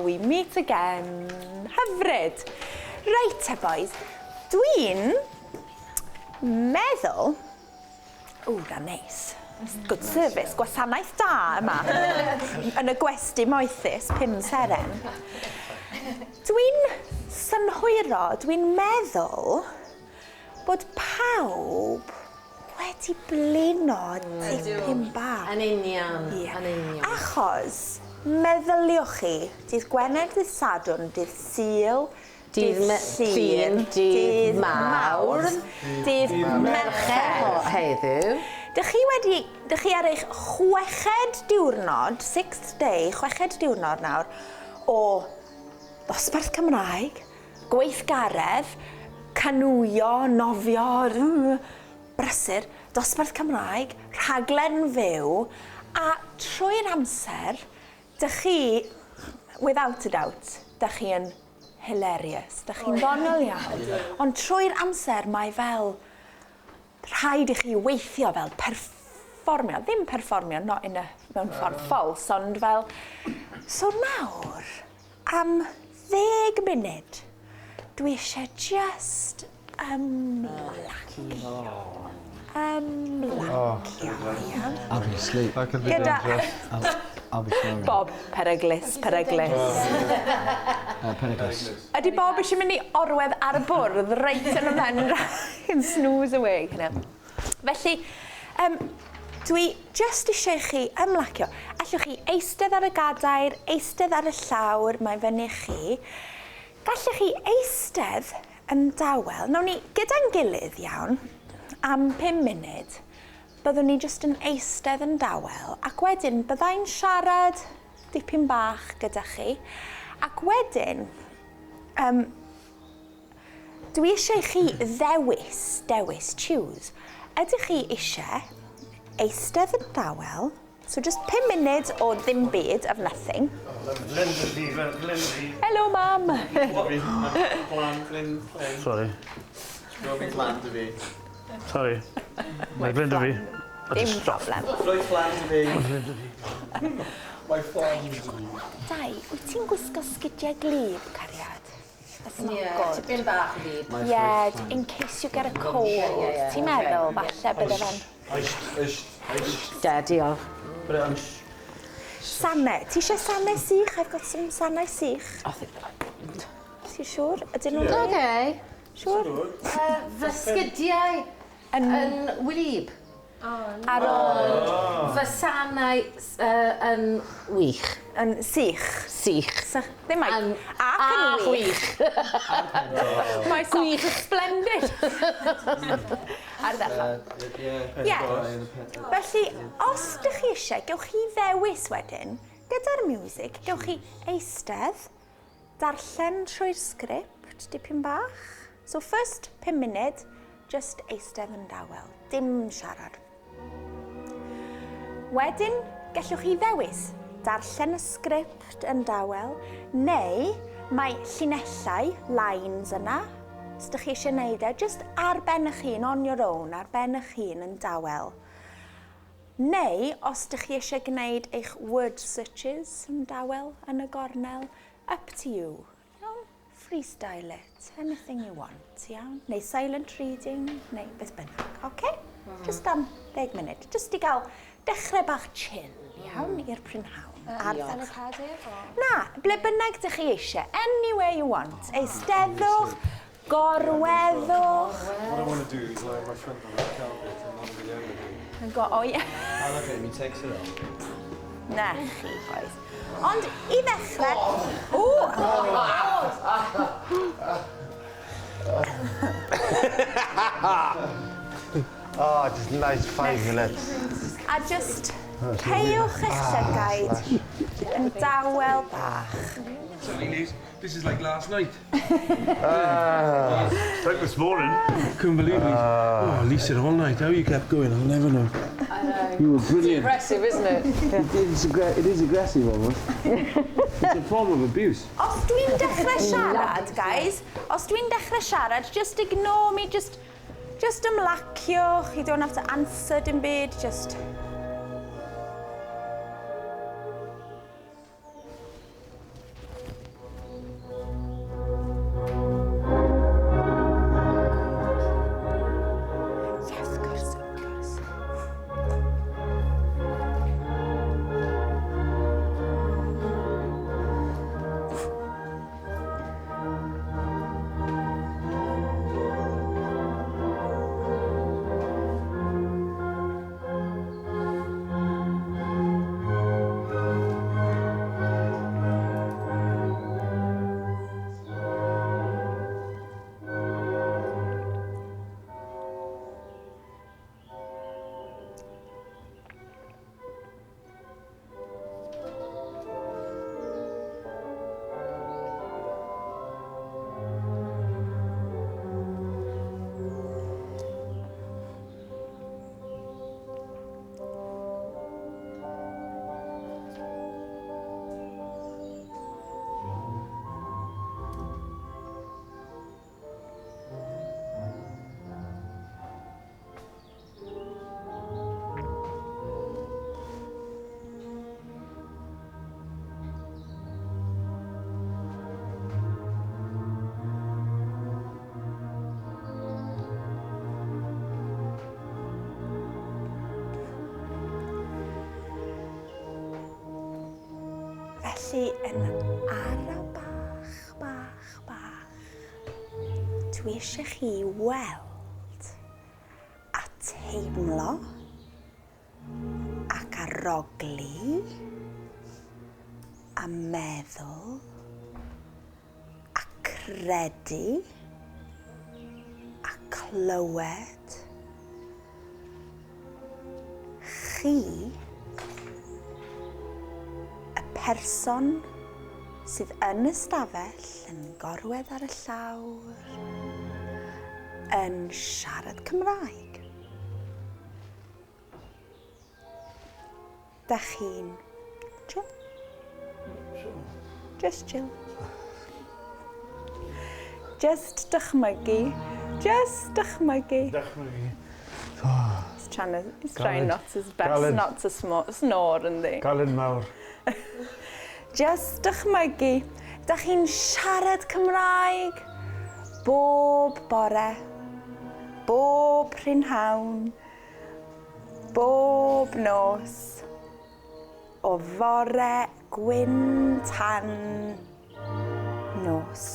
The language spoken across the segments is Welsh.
we meet again. Hyfryd. Reit te boys, dwi'n meddwl... Ww, na neis. Good service, gwasanaeth da yma. Yn y gwesty moethus, pum seren. Dwi'n synhwyro, dwi'n meddwl bod pawb wedi blino dipyn bach. Yn union, Ie. yn union. Achos, meddyliwch chi, dydd Gwener, dydd Sadwrn, dydd Sul, Dydd dydd Me- Llun, Llun, dydd Mawrth, dydd Mercher. O, heddiw. Dych chi wedi, dych chi ar eich chweched diwrnod, sixth day, chweched diwrnod nawr, o ddosbarth Cymraeg, gweithgaredd, canŵio, nofio, brysur, dosbarth Cymraeg, rhaglen fyw, a trwy'r amser, dych chi, without a doubt, dych chi yn hilarious, dych chi'n ddoniol iawn, ond trwy'r amser mae fel, rhaid i chi weithio fel perfformio, ddim perfformio, not in a, mewn ffordd false, ond fel, so nawr, am 10 munud, dwi eisiau just ymlacio. Ymlacio, iawn. I'll be asleep. That could be Gyda- dangerous. I'll be snoring. Bob, peryglus, peryglus. Peryglus. Ydy Bob eisiau mynd i orwedd ar y bwrdd reit yn y pen yn snooze away. Hynna. Felly, dwi just eisiau chi ymlacio. Allwch chi eistedd ar y gadair, eistedd ar y llawr, mae fyny chi. Gallwch chi eistedd yn dawel. Nawn ni gyda'n gilydd iawn am 5 munud. Byddwn ni jyst yn eistedd yn dawel ac wedyn byddai'n siarad dipyn bach gyda chi ac wedyn dwi eisiau i chi ddewis, dewis, choose. Ydych chi eisiau eistedd yn dawel, so just 5 munud o ddim byd, of nothing. Hello, mam! Sorry. Sorry. Mae Glenda fi. Dim problem. My phone. Dai, wyt ti'n gwisgo sgidiau glyb, cariad? That's not Ie, good. tipyn bach o fi. Yeah, in case you get a cold. yeah, Ti'n meddwl, falle bydde fe'n... Da, diolch. Sanau. Ti eisiau sanau sych? I've got some sanau sych. O, ddim. Ti'n siŵr? Ydyn nhw'n Okay. Siŵr? Fy sgidiau Yn yn wlyb. ar ôl Fy sanau yn wych. yn sych. Sych. Sych. Ddim ai. Yn- Ac yn a wych. My socks are splendid. Ar ddechrau. Ie. Felly, os ydych chi eisiau, gewch chi ddewis wedyn, gyda'r music, gewch chi eistedd, darllen trwy'r sgript dipyn bach. So first 5 munud, just eistedd yn dawel, dim siarad. Wedyn, gallwch chi ddewis darllen y sgript yn dawel, neu mae llinellau, lines yna, os ydych chi eisiau gwneud e, just ar ben eich hun, on your own, ar ben eich hun yn dawel. Neu, os ydych chi eisiau gwneud eich word searches yn dawel yn y gornel, up to you. Iawn? Freestyle it, anything you want, iawn? Neu silent reading, neu beth bynnag, oce? Just am 10 munud, just i gael dechrau bach chill, iawn, i'r prynhawn. Ar ddechrau. Na, ble bynnag ydych chi eisiau, anywhere you want. Eisteddwch, gorweddwch. What I want to do is lie on my front on the carpet and that'll be the end of it. Yn go, o ie. I look at him, he takes it off. Na chi, boys. Ond i ddechrau... O! Oh, just nice 5 minutes. A just caewch eich llygaid yn dawel bach. This is like last night. It's like this morning. Couldn't believe it. Oh, Lisa, all night. How you kept going, I'll never know. You were brilliant. Impressive, isn't it? It is aggressive almost. It's a form of abuse. Os dwi'n dechrau siarad, guys, os dwi'n dechrau siarad, just ignore me, just ymlaciwch. You don't have to answer dim byd, just... Felly yn ara bach, bach, bach, dwi eisiau chi weld a teimlo ac arogli a meddwl a credu a clywed chi y person sydd yn y stafell yn gorwedd ar y llawr yn siarad Cymraeg. Da chi'n chill? Just chill. Just dychmygu. Just dychmygu. Dychmygu. He's trying to, he's trying Galed. not his best Galed. not to snore, yndi? Galed mawr. Just dychmygu. Da chi'n siarad Cymraeg bob bore, bob prynhawn, bob nos, o fore gwyn tan nos.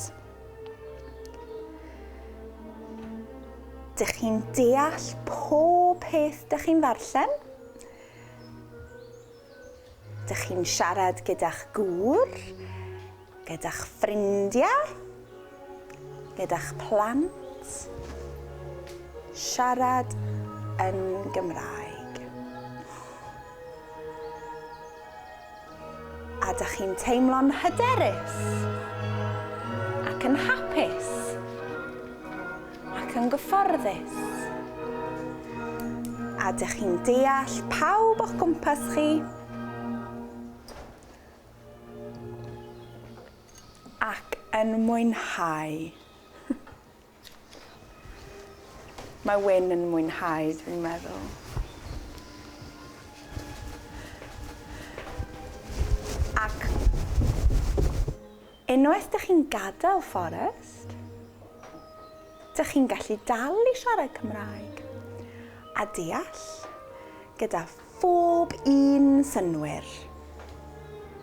Dych chi'n deall pob peth dych chi'n ddarllen? Dych chi'n siarad gyda'ch gŵr, gyda'ch ffrindiau, gyda'ch plant. Siarad yn Gymraeg. A dych chi'n teimlo'n hyderus ac yn hapus ac yn gyfforddus. A dych chi'n deall pawb o'ch gwmpas chi ac yn mwynhau. Mae Wyn yn mwynhau, dwi'n meddwl. Ac unwaith dych chi'n gadael Fforest, dych chi'n gallu dal i siarad Cymraeg a deall gyda phob un synnwyr.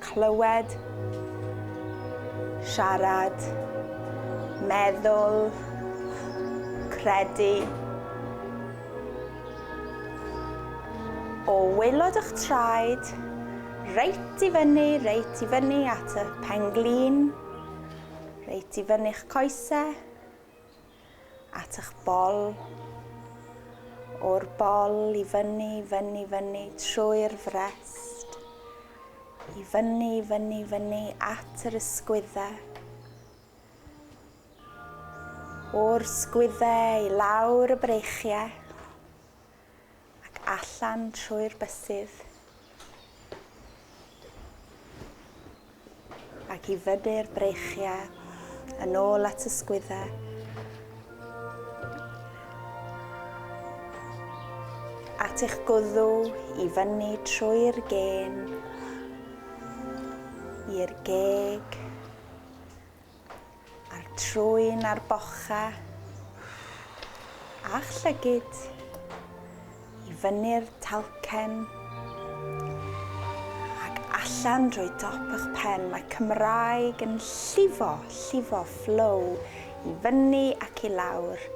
Clywed, siarad, meddwl, credu. O waelod eich traed, reit i fyny at y penglin, reit i fyny'ch coesau, at eich bol, o'r bol i fyny, fyny, fyny, trwy'r frest, i fyny, fyny, fyny, at yr ysgwyddau. O'r sgwyddau i lawr y breichiau, ac allan trwy'r bysydd. Ac i fyny'r breichiau, yn ôl at y sgwyddau. At eich gwddw i fyny trwy'r gen, i'r geg, a'r trwyn a'r bocha, a'ch llygid, i fyny'r talcen, ac allan drwy dop eich pen. Mae Cymraeg yn llifo, llifo, flow, i fyny ac i lawr,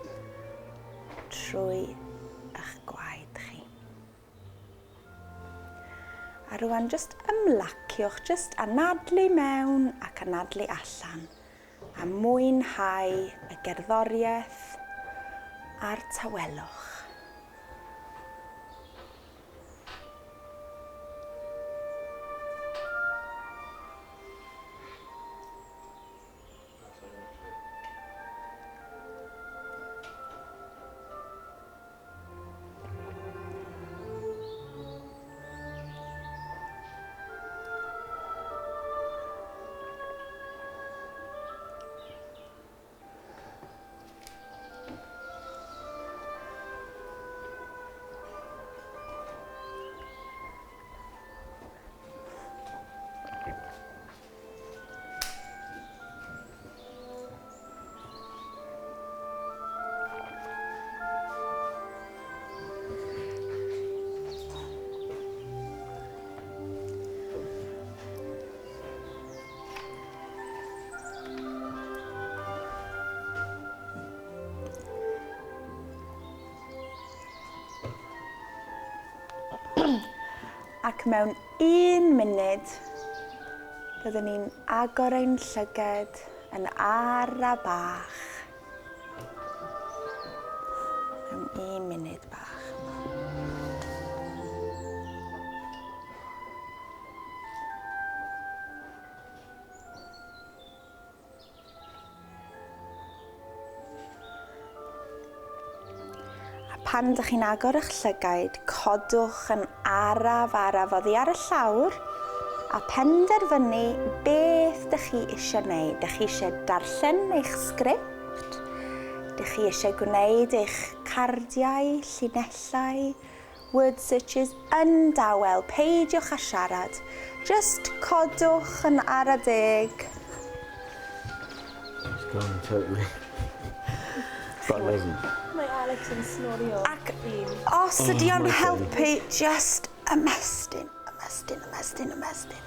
trwy eich gwaed chi. A rwan, just ymlaciwch, just anadlu mewn ac anadlu allan, a mwynhau y gerddoriaeth a'r tawelwch. Ac mewn 1 munud, byddwn ni'n agor ein llyged yn ara bach. Mewn 1 munud bach. A pan dych chi'n agor eich llygaid, codwch yn araf araf oddi ar y llawr a penderfynu beth dych chi eisiau gwneud. Dych chi eisiau darllen eich sgript? Dych chi eisiau gwneud eich cardiau, llinellau, word searches yn dawel. Peidiwch â siarad. Just codwch yn ara deg. It's gone totally. But it wasn't. Mae Alex yn snorio. Ac os ydy o'n helpu, just ymestyn, ymestyn, ymestyn, ymestyn.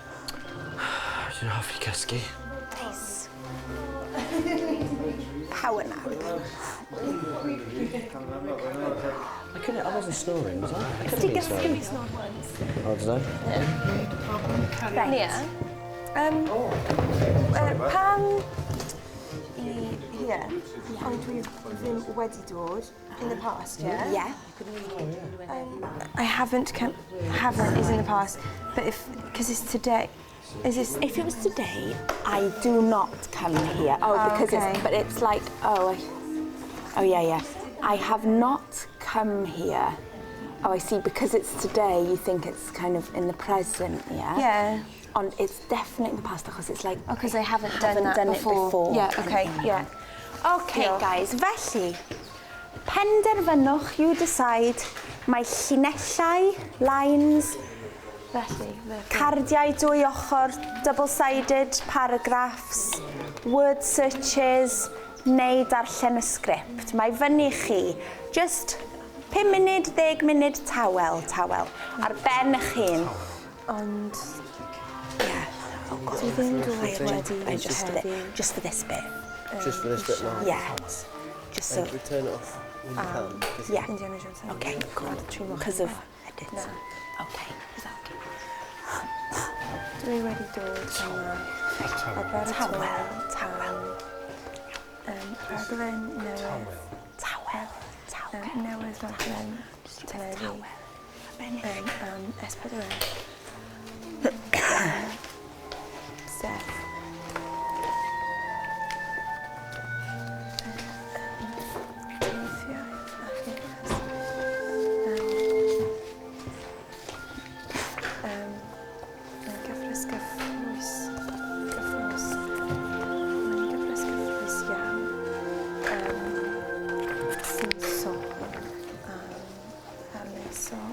Dwi'n hoffi cysgu. Nice. Power nap. I couldn't, I wasn't snoring, was I? I couldn't be snoring. Oh, did I? Right. Nia, pam i here, ond dwi ddim wedi dod in the past, yeah? Yeah. I haven't come, haven't is in the past, but if, because it's today, is this... If it was today, I do not come here. Oh, because okay. it's, but it's like, oh, oh yeah, yeah. I have not come here. Oh, I see, because it's today, you think it's kind of in the present, yeah? Yeah. Ond it's definitely in the past, because it's like... Oh, 'cause I haven't done haven't that done before. it before. Yeah, kind of okay, thing. yeah. Okay, Diolch. guys, felly, penderfynwch, you decide, mae llinellau, lines, Felly, felly. cardiau dwy ochr, double-sided paragraphs, word searches, neu darllen y sgript. Mae fyny chi. Just 5 munud, 10 munud, tawel, tawel. Ar ben eich hun. Ond Yeah. Oh, God. dwi ddim dod wedi I just, heddi. just for this bit. Just for this bit now. Yeah. Just so... And return it off when you can. 'Cause Yeah. Indiana Jones. Okay, cool. Because of edits. Okay. Is that okay? Dwi wedi dod yma. A Tawel, tawel, Rhaglen newydd. tawel, tawel. Newydd rhaglen teledu. Tawel. Ben eich S4C. Sef. Teithiau a ffigures. Mae'n gyfres gyffrous. Gyffrous. Mae'n gyfres gyffrous iawn. Sy'n sôn am arloesol.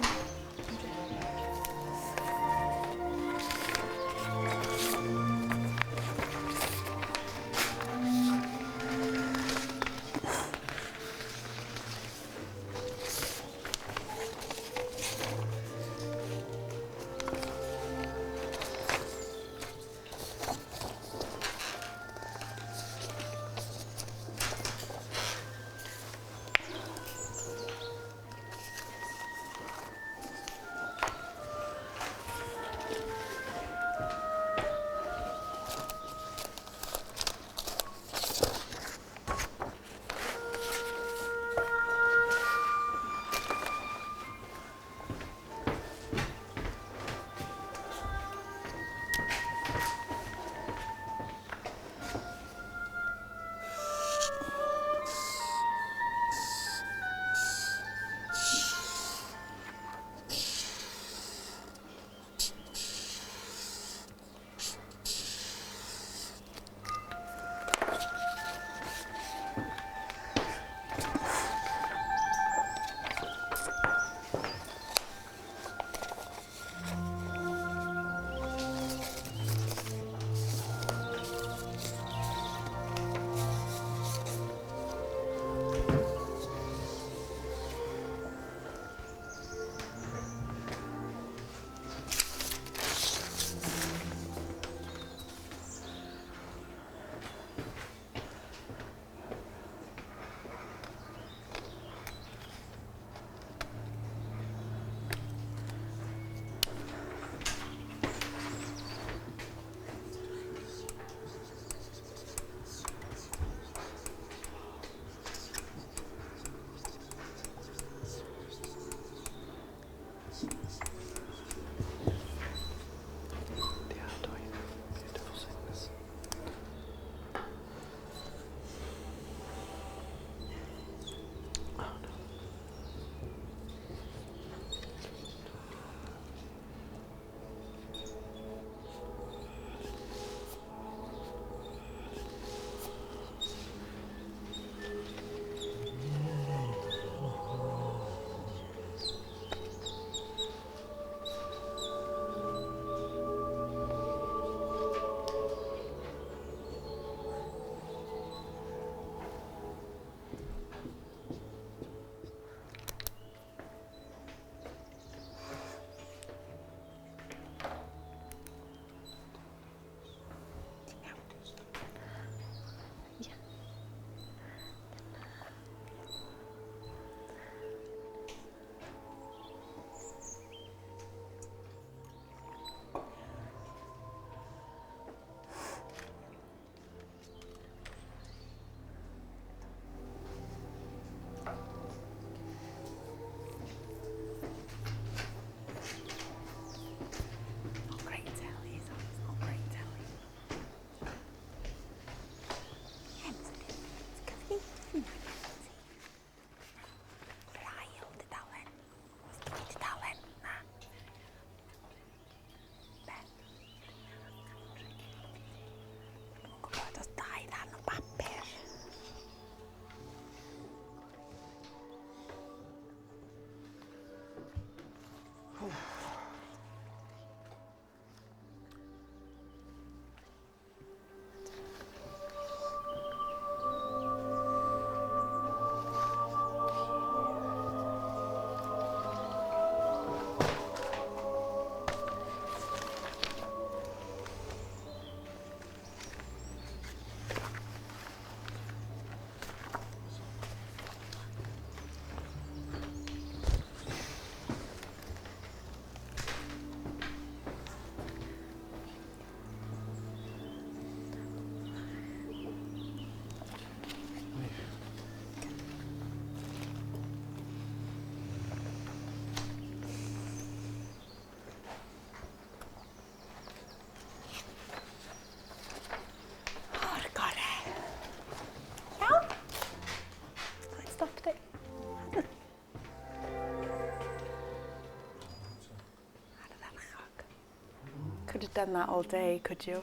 have done that all day, could you?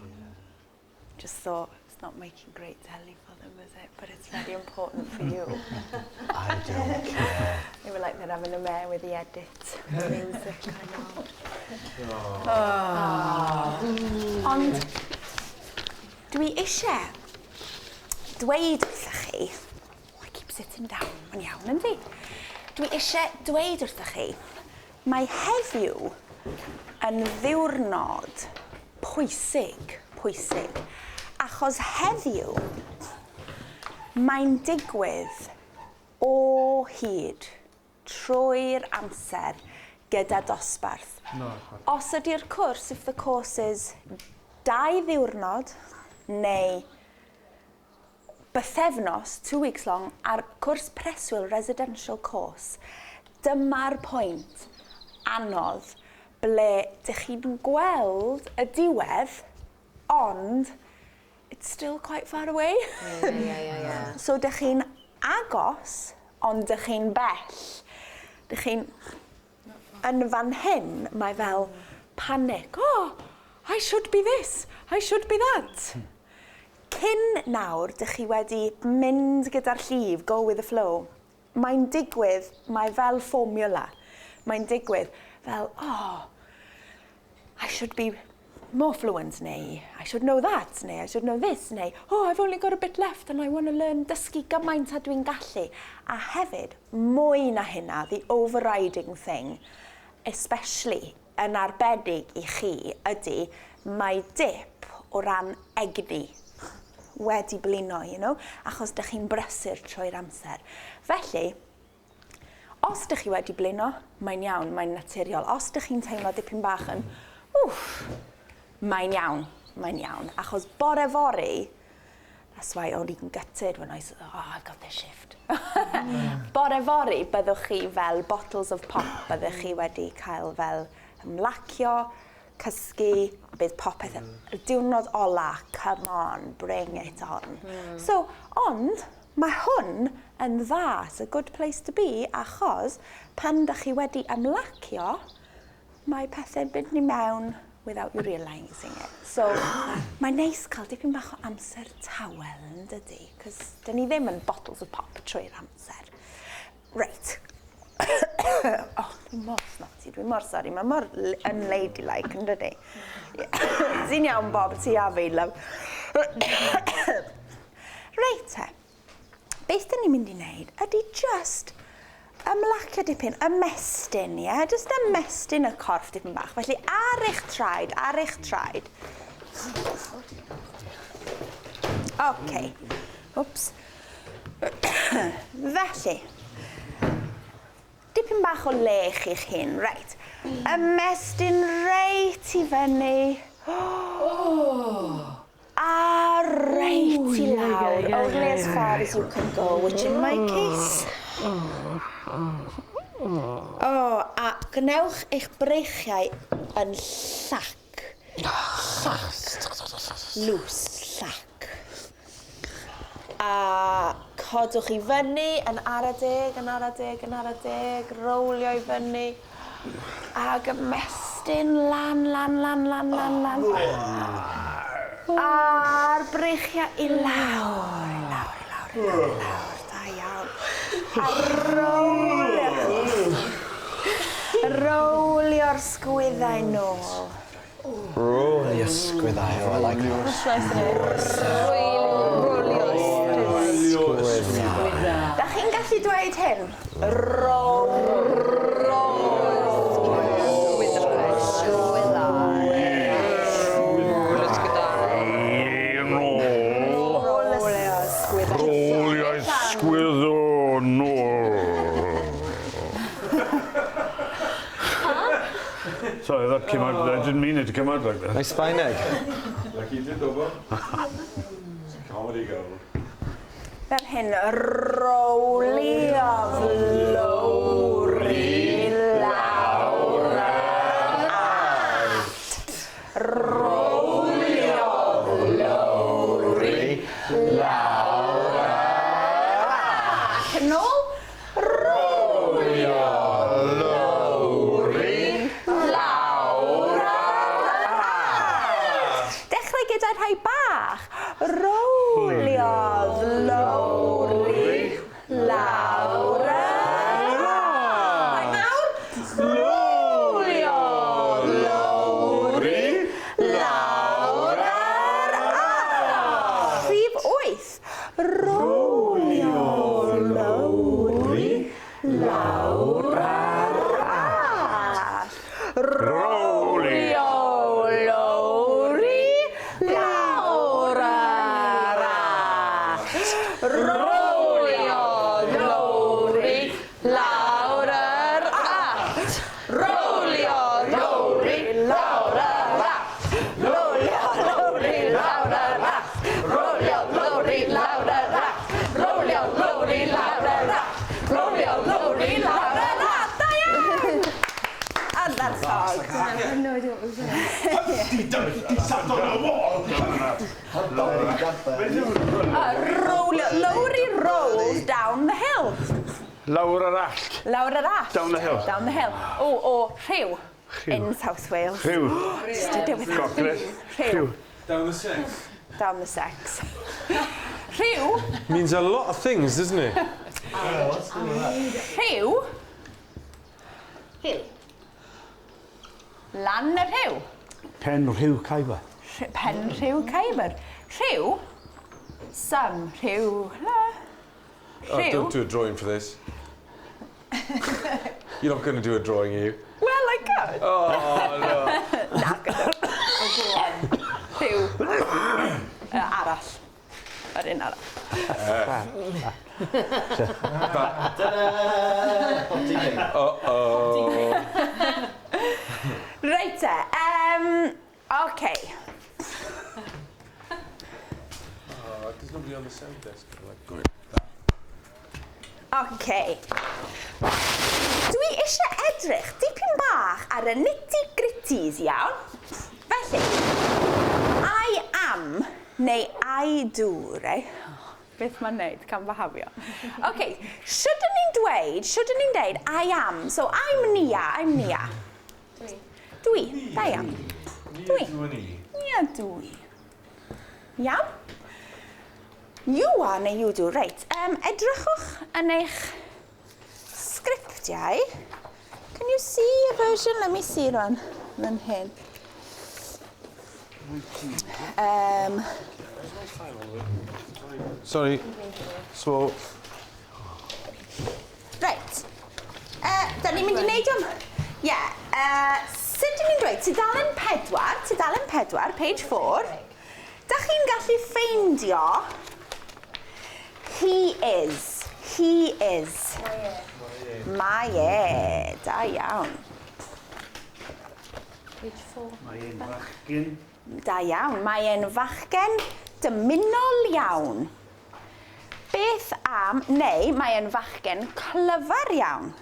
Just thought, it's not making great telly for them, is it? But it's very important for you. I don't care. They were like they're having a mare with the edit. The music, I know. Oh. Ond dwi eisiau dweud wrthych chi, oh, I keep sitting down, mae'n iawn yndi? Dwi eisiau dweud wrthych chi, mae heddiw yn ddiwrnod pwysig, pwysig, achos heddiw mae'n digwydd o hyd trwy'r amser gyda dosbarth. No. Os ydy'r cwrs, if the course is 2 ddiwrnod neu bythefnos, 2 weeks long, ar cwrs preswyl residential course, dyma'r pwynt anodd ble dych chi'n gweld y diwedd, ond it's still quite far away. So dych chi'n agos, ond dych chi'n bell. Dych chi'n yn fan hyn, mae fel panic. "Oh, I should be this, I should be that." Cyn nawr, dych chi wedi mynd gyda'r llif, go with the flow. Mae'n digwydd, mae fel formula. Mae'n digwydd fel, "Oh, I should be more fluent," neu "I should know that," neu "I should know this," neu "Oh, I've only got a bit left and I want to learn dysgu gymaint a dwi'n gallu." A hefyd, mwy na hynna, the overriding thing, especially yn arbennig i chi, ydy mae dip o ran egni wedi blino, achos dych chi'n brysur trwy'r amser. Felly, os dych chi wedi blino, mae'n iawn, mae'n naturiol. Os dych chi'n teimlo dipyn bach yn, wff, mae'n iawn, mae'n iawn. Achos bore fory, that's why o'n i'n gutted when I said, "Oh, I've got this shift." Bore fory, byddwch chi fel bottles of pop, byddwch chi wedi cael fel ymlacio, cysgu, bydd popeth, y diwrnod ola, come on, bring it on. So, ond, mae hwn yn dda, it's a good place to be, achos pan dych chi wedi ymlacio, mae pethau'n mynd i mewn without you realising it. So, mae'n neis cael dipyn bach o amser tawel yn dydy, cos dyn ni ddim yn bottles of pop trwy'r amser. Reit. Oh, dwi'n mor snotty, dwi'n mor sorry. Mae mor unladylike yn dydy. Ti'n iawn, Bob, ti a fi, love. Reit te. Beth dyn ni'n mynd i wneud ydy just ymlacio dipyn, ymestyn, ie? Yeah? Just ymestyn y corff dipyn bach. Felly ar eich traed, ar eich traed. OK. Oops. Felly, dipyn bach o le chi'ch hun, reit. Ymestyn reit i fyny. Oh. A reit i lawr. Only as far as you can go, which in my case. Oh, a gwnewch eich breichiau yn llac. Llac. Loose, llac. A codwch i fyny yn ara deg, yn ara deg, yn ara deg, rowlio i fyny. Ag ymestyn lan, lan, lan, lan, lan, lan. A'r breichiau i lawr, i lawr, i lawr, i lawr, i lawr. Da iawn. A rowlio. Rowlio'r sgwyddau nôl. Roll your sgwyddau. Oh, I like that. Rolio. Sgwyddau. Da chi'n gallu dweud hyn? Roll. Roll. Sgwyddau. Nôl. Rolio sgwyddau. Roliau sgwyddo nôl. Sorry, that came out. I didn't mean it to come out like that. Nice Sbaeneg. Like you did, though, Bob. Comedy gold. Fel hyn, rowlio lowr i lawr at. Rowlio lowr i lawr ac yn ôl. Rowlio lowr i lawr at. Rowlio lowri lawr yr allt. Rowlio lowri lawr yr allt. Rowlio lowri lawr yr allt. Rowlio lowri lawr yr allt. Rowlio lowri lawr yr allt. Rowlio lowri lawr yr allt. Rowlio lowri lawr yr allt. Rowlio lowri lawr yr allt. Da iawn! Ardderchog. I have no idea what was that. Humpty Dumpty sat on a wall. Rowlio, lowri rolls down the hill. Lawr yr allt. Lawr yr allt. Down the hill. Down the hill. O, Rhiw. In South Wales. Rhiw. Just to do with Gogledd. Rhiw. Down the sex. Down the sex. Rhiw. Means a lot of things, doesn't it? Rhiw. Hill. Lan y rhiw. Pen Rhiw Kyber. Pen Rhiw Kyber. Rhiw. Some. Rhiw. La. Oh, Rhiw. don't do a drawing for this. You're not going to do a drawing, are you? Well, I could. Oh, no. Na, gyda. Rhiw. Arall. Yr un arall. Uh-oh. Reit te. Okay. Oh, there's nobody on the sound desk. Like, going. Okay. Dwi eisiau edrych dipyn bach ar y nitty-gritties, iawn. Felly, I am neu I do, rei? Oh, beth mae'n neud, can behafio. OK, should ni'n dweud, should ni'n dweud I am? So I'm Nia, I'm Nia. Dwi. Dwi, da iawn. Dwi. Dwi. Nia dwi. Iawn? You are neu you do, reit. Edrychwch yn eich sgriptiau. Can you see a version? Let me see rwan. Fan hyn. Sorry. So, Reit. Da ni'n mynd i wneud am... Ie. Yeah, sut dyn ni'n dweud? Tudalen 4, tudalen 4, page 4. Da chi'n gallu ffeindio he is. He is. Mae e. Da iawn. Page 4. Mae e'n fachgen. Da iawn. Mae e'n fachgen dymunol iawn. Beth am, neu mae e'n fachgen clyfar iawn.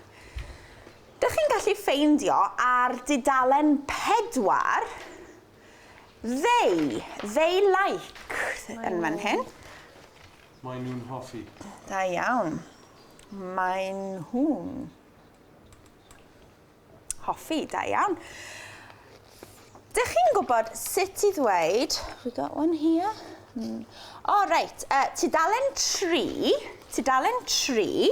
Dych chi'n gallu ffeindio ar dudalen 4, they like, yn fan hyn. Mae nhw'n hoffi. Da iawn. Mae nhw'n hoffi, da iawn. Dych chi'n gwybod sut i ddweud, we got one here. O, reit, tudalen 3, tudalen 3.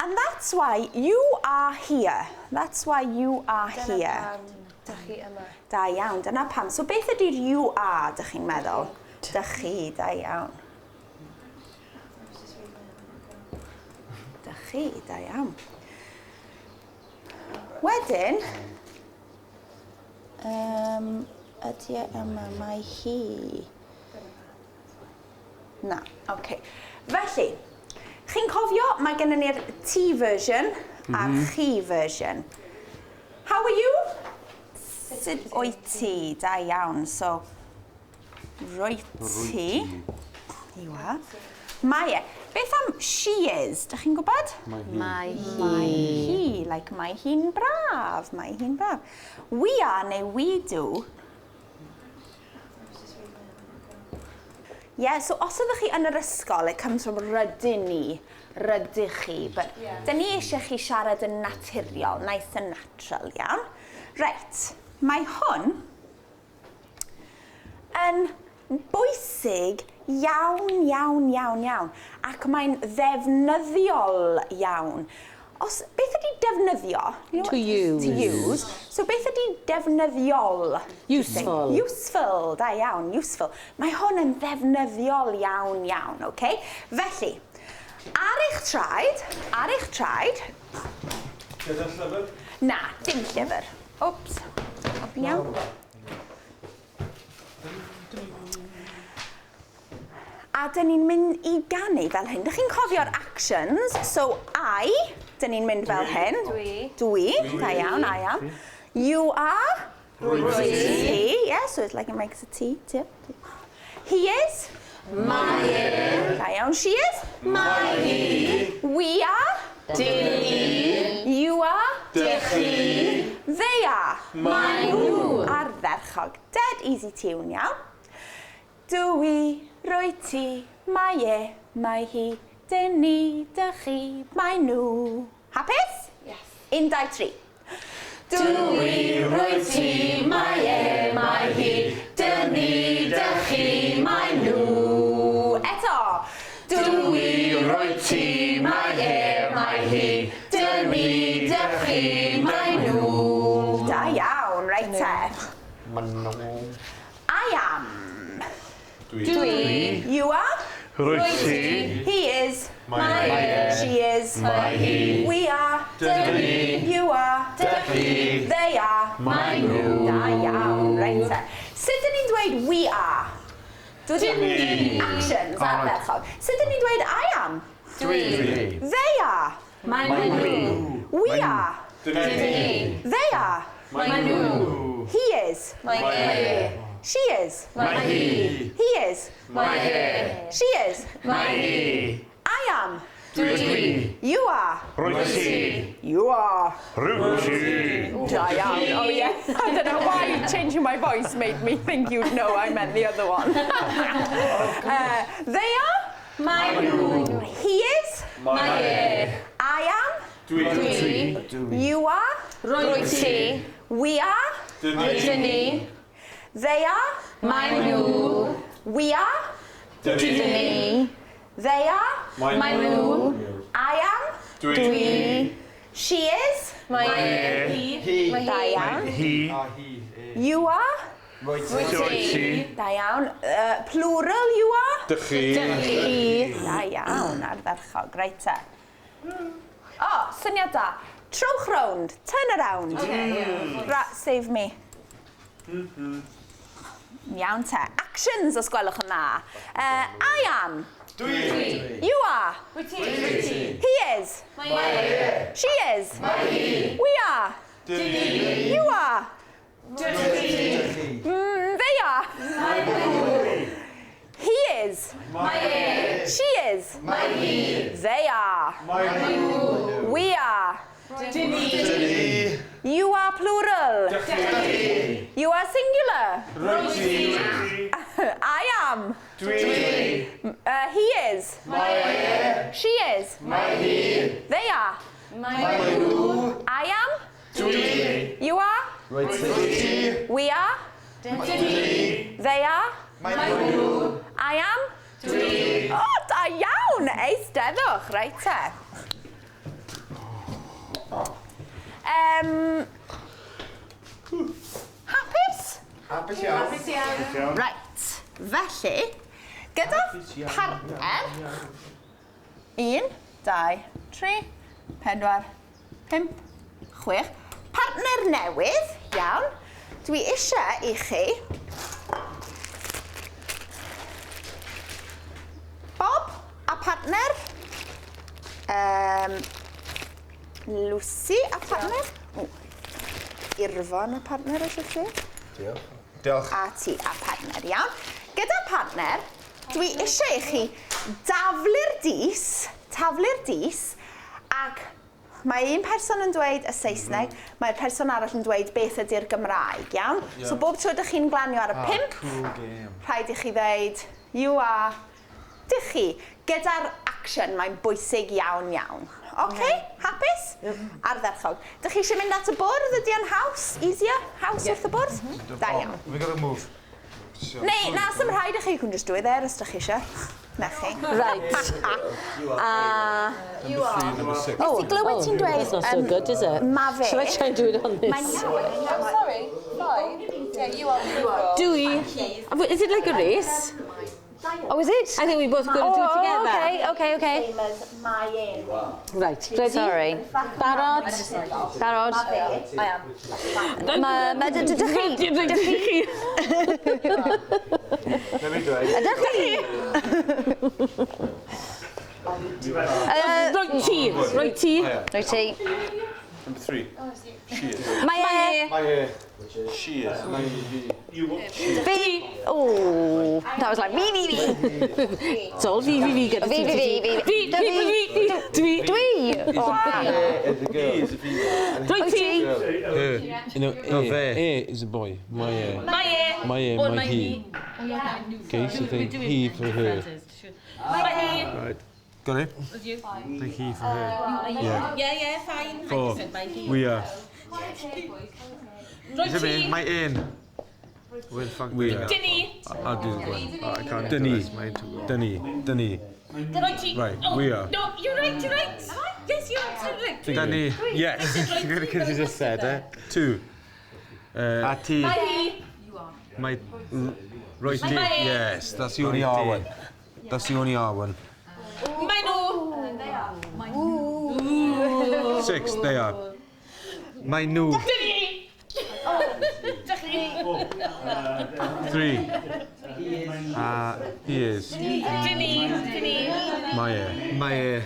And that's why you are here. That's why you are Dyna here. pam dych chi yma. Da iawn, dyna pam. So beth ydy'r you are, dych chi'n meddwl? Dych chi, da iawn. Dych chi, da iawn. Wedyn, ydy e yma, mae hi. Na, oce. Okay. Felly, chi'n cofio, mae gennym ni'r T version a'r chi version. How are you? Sut wyt ti? Da iawn. So, rwyt ti. You are. Mae e. Beth am she is? Dych chi'n gwybod? Mae hi. Mae hi. Like, mae hi'n braf. Mae hi'n braf. We are neu we do. Yeah, so os ydych chi yn yr ysgol, it comes from rydyn ni, rydych chi. But Yeah. dyn ni eisiau chi siarad yn naturiol, nice and natural, iawn. Reit, mae hwn yn bwysig iawn, iawn, iawn, iawn. Ac mae'n ddefnyddiol iawn. Os, beth ydy defnyddio? You know To what- use. To use. So beth ydy defnyddiol? Useful. Useful, da iawn, useful. Mae hwn yn ddefnyddiol iawn, iawn, oce? Okay? Felly, ar eich traed, ar eich traed... Gyda llyfr? Na, dim llyfr. Oops. Iawn. A dyn ni'n mynd i ganu fel hyn. Dych chi'n cofio'r actions? So, I, dyn ni'n mynd fel hyn. Dwi. Dwi. Da iawn, I am. You are? Rwyt ti. T, yeah, so it's like it makes a T, T. He is? Mae e. Da iawn, she is? Mae hi. We are? Dyn ni. You are? Dych chi. They are? Mae nhw. Ardderchog. Dead easy tune, iawn. Dwi, rwyt ti, mae e, mae hi, dyn ni, dych chi, mae nhw. Hapus? Yes. 1, 2, 3. Dwi, rwyt ti, mae e, mae hi, dyn ni, dych chi, mae nhw. Eto. Dwi, rwyt ti, mae e, mae hi, dyn ni, dych chi, mae nhw. Da iawn, reit te. Maen nhw. I am. Dwi. You are. Rwyt ti. He is. Mae e. She is. Mae hi. We are. Dyn ni. You are. Dych chi. They are. Mae nhw. Da iawn, reit te. Sut dyn ni'n dweud we are? Dyn ni. Actions Alright. ardderchog. Sut dyn ni'n dweud I am? Dwi. They are. Mae nhw. We are. Dyn ni. They are. Mae nhw. He is. Mae e. She is. Mae hi. He is. Mae e. She is. Mae hi. I am. Dwi. You are. Rwyt ti. You are. Rwyt ti. Da iawn. Oh yeah. I don't know why changing my voice made me think you'd know I meant the other one. They are. Mae nhw. He is. Mae e. I am. Dwi. You are. Rwyt ti. We are. Dyn ni. Dyn ni. They are. Mae nhw. We are. Dyn Dyn ni. ni. They are. Mae nhw. I am. Dwi. She is. Mae e. Hi. Da iawn. Hi. A hi. E. You are. Rwyt ti. Da iawn. Plural you are. Dych chi. Chi. Da iawn, ardderchog. Reit te. O, syniad da. Trowch rownd. Turn around. Okay, Ra, save me. Iawn te. Actions, os gwelwch yn dda. I am. Dwi. You are. Wyt ti. He is. Mae e. She is. We are. Dyn ni. You are. Dyn ni. They are. He is. Mae e. She is. Mae hi. They are. Mae nhw. We are. Dyn ni. Dyn ni. You are plural. Dych chi. You are singular. Rwyt ti. I am. Dwi. He is. Mae e. She is. Mae hi. They are. Mae nhw. I am. Dwi. You are. Rwyt ti. We are. Dyn ni. They are. Mae nhw. I am. Dwi. O, da iawn! Eisteddwch, reit te. Hapus? Hapus iawn. Reit, felly, gyda partner, 1, 2, 3, 4, 5, 6, partner newydd, iawn, dwi eisiau i chi Bob a partner, Lucy a partner, o, Irfon a partner eisiau chi. Diolch. Diolch. A ti a partner, iawn. Gyda partner, dwi eisiau i chi daflu'r dis, ac mae un person yn dweud y Saesneg, mae'r person arall yn dweud beth ydy'r Gymraeg, iawn? Yeah. So bob tro ydych chi'n glanio ar y 5, Cool game. rhaid i chi ddeud, you are, dych chi. Gyda'r action, mae'n bwysig iawn iawn. OK, hapus? Ardderchog. Dych chi eisiau mynd at y bwrdd? Ydy o'n haws? Easier? Haws wrth y bwrdd? Da iawn. We gotta move. Neu, na, sy'm rhaid i chi, you can just do it there os dych chi eisiau. Na chi. Right. Number 3 and number 6. Nes i glywed ti'n dweud... That's not so good, is it? Ma fe. Shall I try and do it on this? Mae'n iawn. Oh, sorry. 5. Yeah, you are. You are. Do we? Is it like a race? Oh, is it? I think we both got to do it together. Okay. Mae e. Right, ready? Sorry. Barod? Barod. I am. Ma, dych chi? Dych chi? Let me do it. Ydych chi? Rwyt ti. Rwyt ti. Rwyt ti. Number 3. She is. Mae e. Mae e. She is. Mae hi. Fi. Oh, that was like fi, fi, fi. It's all fi, fi, fi. gyda Fi, ti, fi, ti, fi, ti. fi. Fi, fi, fi, fi. Dwi. Dwi. He is a girl. He is a female. Rwyt ti. Her. No, e. E is a boy. My e. Mae e. My e, my he. Okay, so think he for her. Mae hi. Right. Got it? Think he for her. Yeah. Yeah, fine. 4. We are. Rwyt ti. Mae un. We'll fuck We are. Dyn ni. I'll do the one. I can't do Dyn ni. this. Mae'n too long. Dyn ni. Dyn ni. Rwyt ti. Right, Oh, we are. No, you're right, you're right. Yes, you're absolutely right. Dyn ni. Yes. Because you just said it. 2. A ti. Mae hi. Mae... Rwyt ti. Yes, that's the only R one. That's the only R one. Mae nhw. 6, they are. Mae nhw. Dyn ni. Dych chi. 3. He is. Dyn ni. Dyn ni. Mae e. Mae e.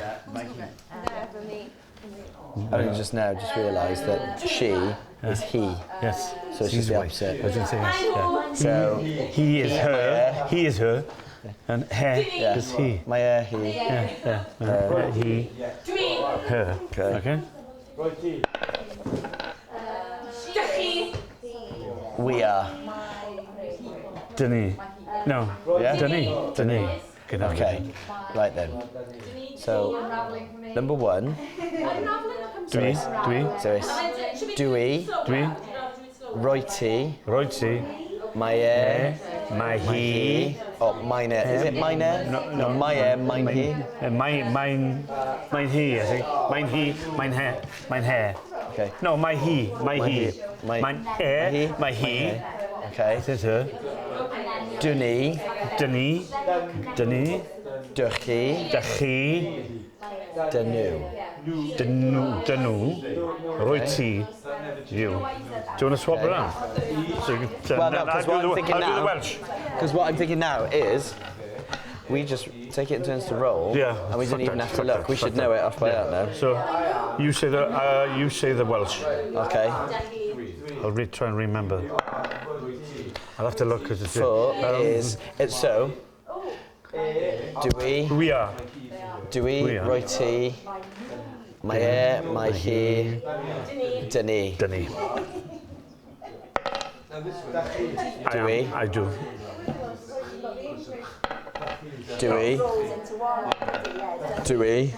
I only just now just realised that she is he. Yes. So it's just the opposite. I was going to say yes. Yeah. So He is her. He is her. And her is he. Mae e, he. Yeah. He, Dwi. her. Okay. Okay. Dych chi. We are. Dyn ni. No. Yeah? Dyn ni. Dyn ni. Good night. Okay. Right then. So number 1. Dwi. Dwi. So it's dwi, Dwi. rwyt ti, Rwyt ti. mae e, Mae hi. Oh, mine e. Is it mine e? No, mae e, mine hi. Mae'n hi, I think. Mae'n hi, mae'n he. Mae'n he. Okay. No, mae hi. Mae hi. Mae Mae'n e, mae hi. Okay. Says her. Dyn ni, Dyn ni. Dyn ni. dych chi, Dych chi. dyn nhw. Dyn nhw. Dyn nhw. Rwyt ti. You. Do you want to swap around? So you can, Well, no, 'cause what I'm thinking I'll do the now- Welsh. Because what I'm thinking now is we just take it in turns to roll, Yeah. and we fuck don't even that, have to fuck look. that, We fuck should know that. it off by heart now. So you say the Welsh. Okay. I'll try and remember. I'll have to look because it's 4 is it's so. Dwi, We are. dwi, We are. rwyt ti, mae e, mae hi, dyn ni. Dyn ni. Dwi. I do. Dwi. Dwi.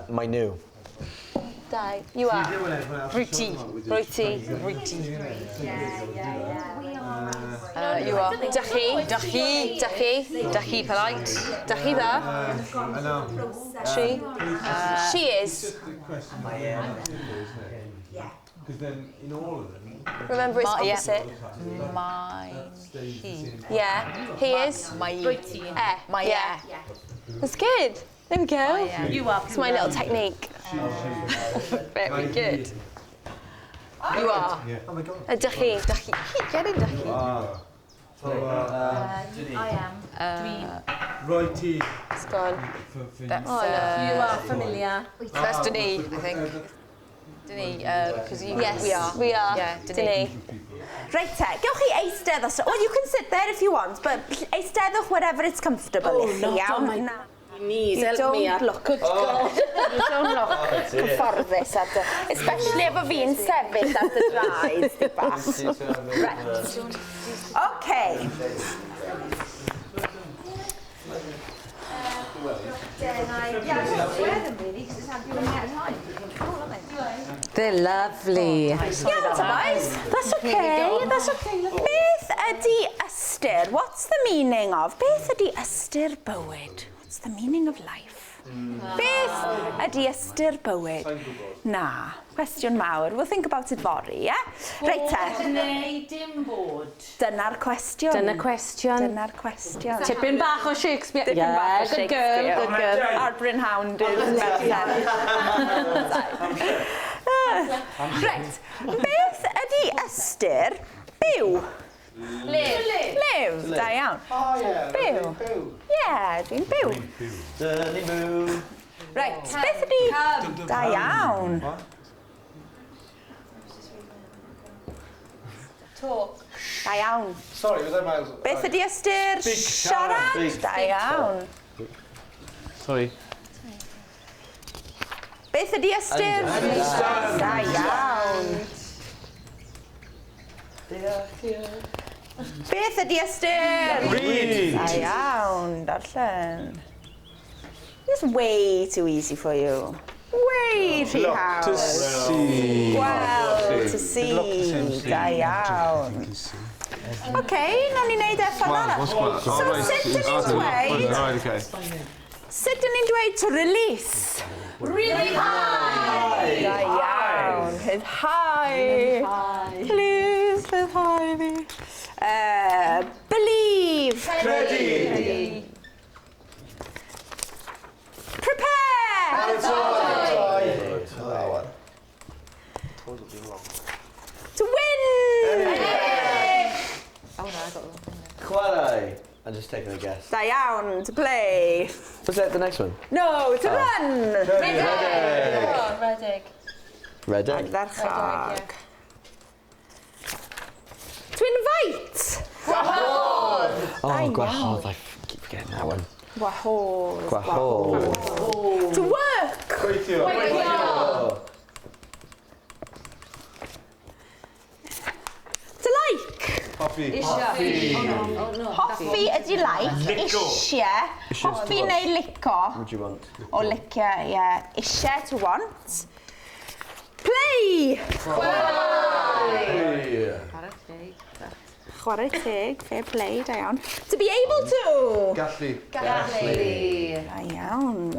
Mae nhw. Dau. You are. Rwyt ti. Rwyt ti. Rwyt ti. You are. Dych chi. Dych chi. Dych chi. Dych chi polite. Dych chi dda. I know. She. She is. Because then in all of them, Remember it's opposite. My he. Yeah. He is. My Rwyt ti. E. My Yeah. That's good. There we go. You are. It's my little technique. Very good. You are. Ydych chi? Dych chi. Keep getting dych chi. I am. Rwyt ti. It's gone. That's, You are familiar. That's Denis, I think. Denis, because you, Yes, we are. We are. Yeah, Denis. Reit te, gewch chi eistedd os... Well, you can sit there if you want, but eisteddwch wherever it's comfortable i chi, not on iawn? my Na. knees. You Help me don't up. look good, God. You don't look cyfforddus ar dy... Especially efo fi'n sefyll ar dy draed, di bach. Right. Okay. They're lovely. Iawn, ta boys. That's okay, that's okay. Beth ydy ystyr ystyr? What's the meaning of? Beth ydy ystyr bywyd? What's the meaning of life? Beth ydy ystyr bywyd? Na, cwestiwn mawr. We'll think about it fory, ie? Yeah? Reit te. Bod neu dim bod. Dyna'r cwestiwn. Dyna cwestiwn. Dyna'r cwestiwn. Tipyn bach o Shakespeare. Tipyn bach o Yeah, good girl, Shakespeare. good girl. Ar Brynhawn dydd Mercher. Reit, beth ydy ystyr byw? Live. Live, da iawn. Oh, yeah. Byw. Byw. Ie, dwi'n byw. Dyn ni byw. Reit, beth ydy... Da iawn. Talk. Da iawn. Sorry, was that my... Beth ydy ystyr Big siarad? Big. Da iawn. Sorry. Beth ydy ystyr? Da iawn. Beth ydy ystyr? Read. Da iawn, darllen. It's way too easy for you. Way too Look to hawdd. see. Well, to see. Da iawn. OK, nawn ni wneud e ffordd arall. So, sut dyn ni'n dweud? Right, okay. Sut dyn ni'n dweud to release? Really high. Da iawn. Rhyddhau. Please, rhyddhau fi. Believe. Credu. Prepare. That one. To win. Oh no, I got the wrong thing. Chwarae. I'm just taking a guess. Da iawn. To play. Was that the next one? No, to run. Oh, Redig. Redeg. Ardderchog. To invite. Oh, gwahodd. I keep forgetting that one. Wahodd. Gwahodd. To work. Gweithio. To like. Hoffi. Hoffi ydy like. Lico. Isie. Hoffi neu lico. What do you want? O licio, ie. Isie to want. Play. Chwarae teg, fair play, da iawn. To be able to. Gallu. Gallu. Da iawn.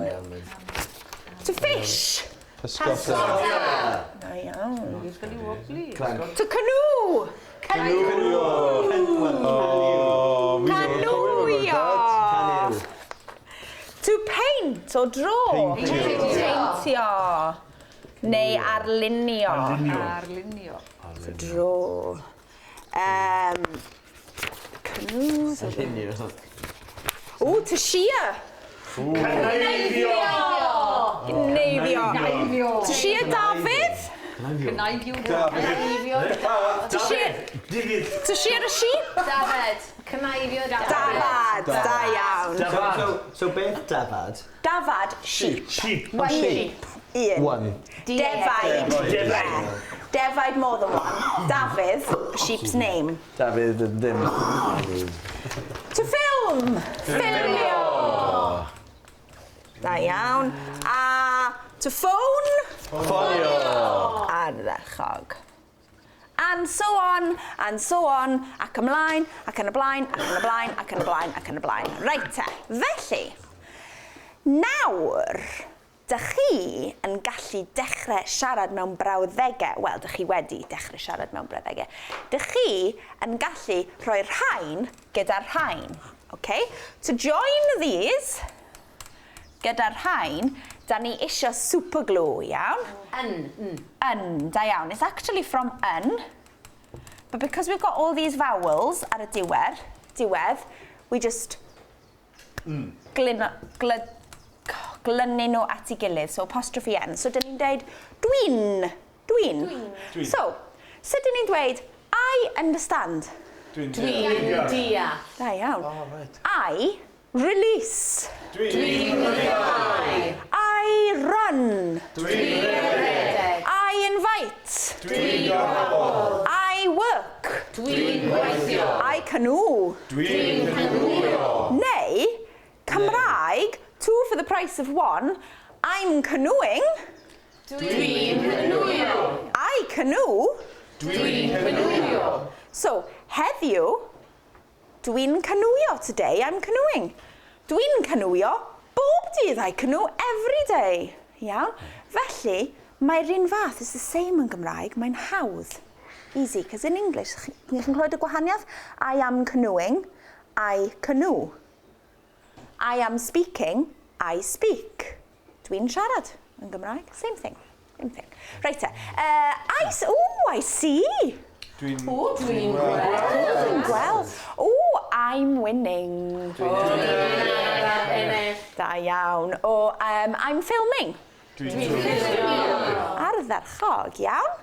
To fish. Pysgota. Da iawn. Clank. To canoe. Canŵio. Oh, fi ddim yn cofio Canŵio. about that. To paint or draw. Peintio. Peintio. Neu arlunio. Arlunio. To draw. Canoes. O, to shear. Cneifio. Cneifio. To shear Dafydd. Cneifio. Dafydd. To shear, to shear a sheep. Dafydd. Cneifio Dafad. Da iawn. So beth dafad? Dafad, sheep. Sheep. One sheep. Un. One. Defaid. Defaid. Yeah. Defaid more than one. Dafydd, sheep's name. Dafydd ddim. To film. Ffilmio. Da iawn. A to phone. Ffonio. Ardderchog. And so on, and so on, ac ymlaen, ac yn y blaen, ac yn y blaen, ac yn y blaen, ac yn y blaen. Reit te, felly, nawr, dych chi yn gallu dechrau siarad mewn brawddegau. Wel, dych chi wedi dechrau siarad mewn brawddegau. Dych chi yn gallu rhoi'r rhain gyda'r rhain. Okay? To join these, gyda'r rhain, da ni isio superglue, iawn? Yn. Un, da iawn. It's actually from un, but because we've got all these vowels ar y diwedd, we just glyn, gly, glynu nhw at ei gilydd, so apostrophe n. So, dyn ni'n dweud dwi'n, dwi'n. Dwi'n. So, sut dyn ni'n dweud I understand? Dwi'n Dwi'n deall. Da iawn. Oh, right. I release. Dwi'n I run. Dwi'n I invite. Dwi'n gwahodd. I work. Dwi'n gweithio. I canoe. Dwi'n canŵio. Neu, Cymraeg, two for the price of one, I'm canoeing. Dwi'n canŵio. I canoe. Dwi'n canŵio. So, heddiw, Dwi'n canwio. Today I'm canoeing. Dwi'n canwio bob dydd. I canoe every day. Iawn? Felly, mae'r un fath. It's the same yn Gymraeg. Mae'n hawdd. Easy, because in English, chi'n clywed y gwahaniaeth? I am canoeing. I canoe. I am speaking. I speak. Dwi'n siarad yn Gymraeg. Same thing. Same thing. Reit te. Oh, I see. Dwi'n... O, dwi'n gweld. Dwi'n gweld. Oh, I'm winning. Dwi'n Da iawn. Oh, I'm filming. Dwi'n ffilmio. Ardderchog, iawn.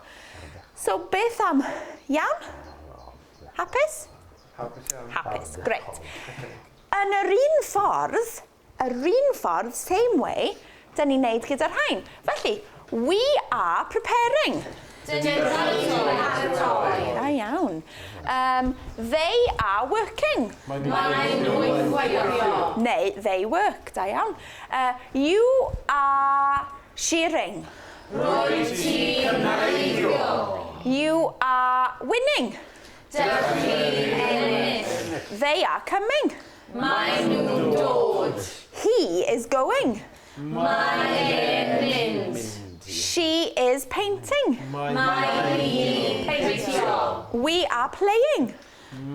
So, beth am... Iawn? Hapus? Hapus iawn. Hapus, great. Yn yr un ffordd, same way, dyn ni'n neud gyda'r rhain. Felly, we are preparing. Dyn ni'n paratoi. Da iawn. They are working. Maen nhw'n gweithio. Neu, they work, da iawn. You are shearing. Rwyt ti'n cneifio. You are winning. Dych chi'n ennill. They are coming. Maen nhw'n dod. He is going. Mae e'n mynd. She is painting. Mae hi'n peintio. We are playing.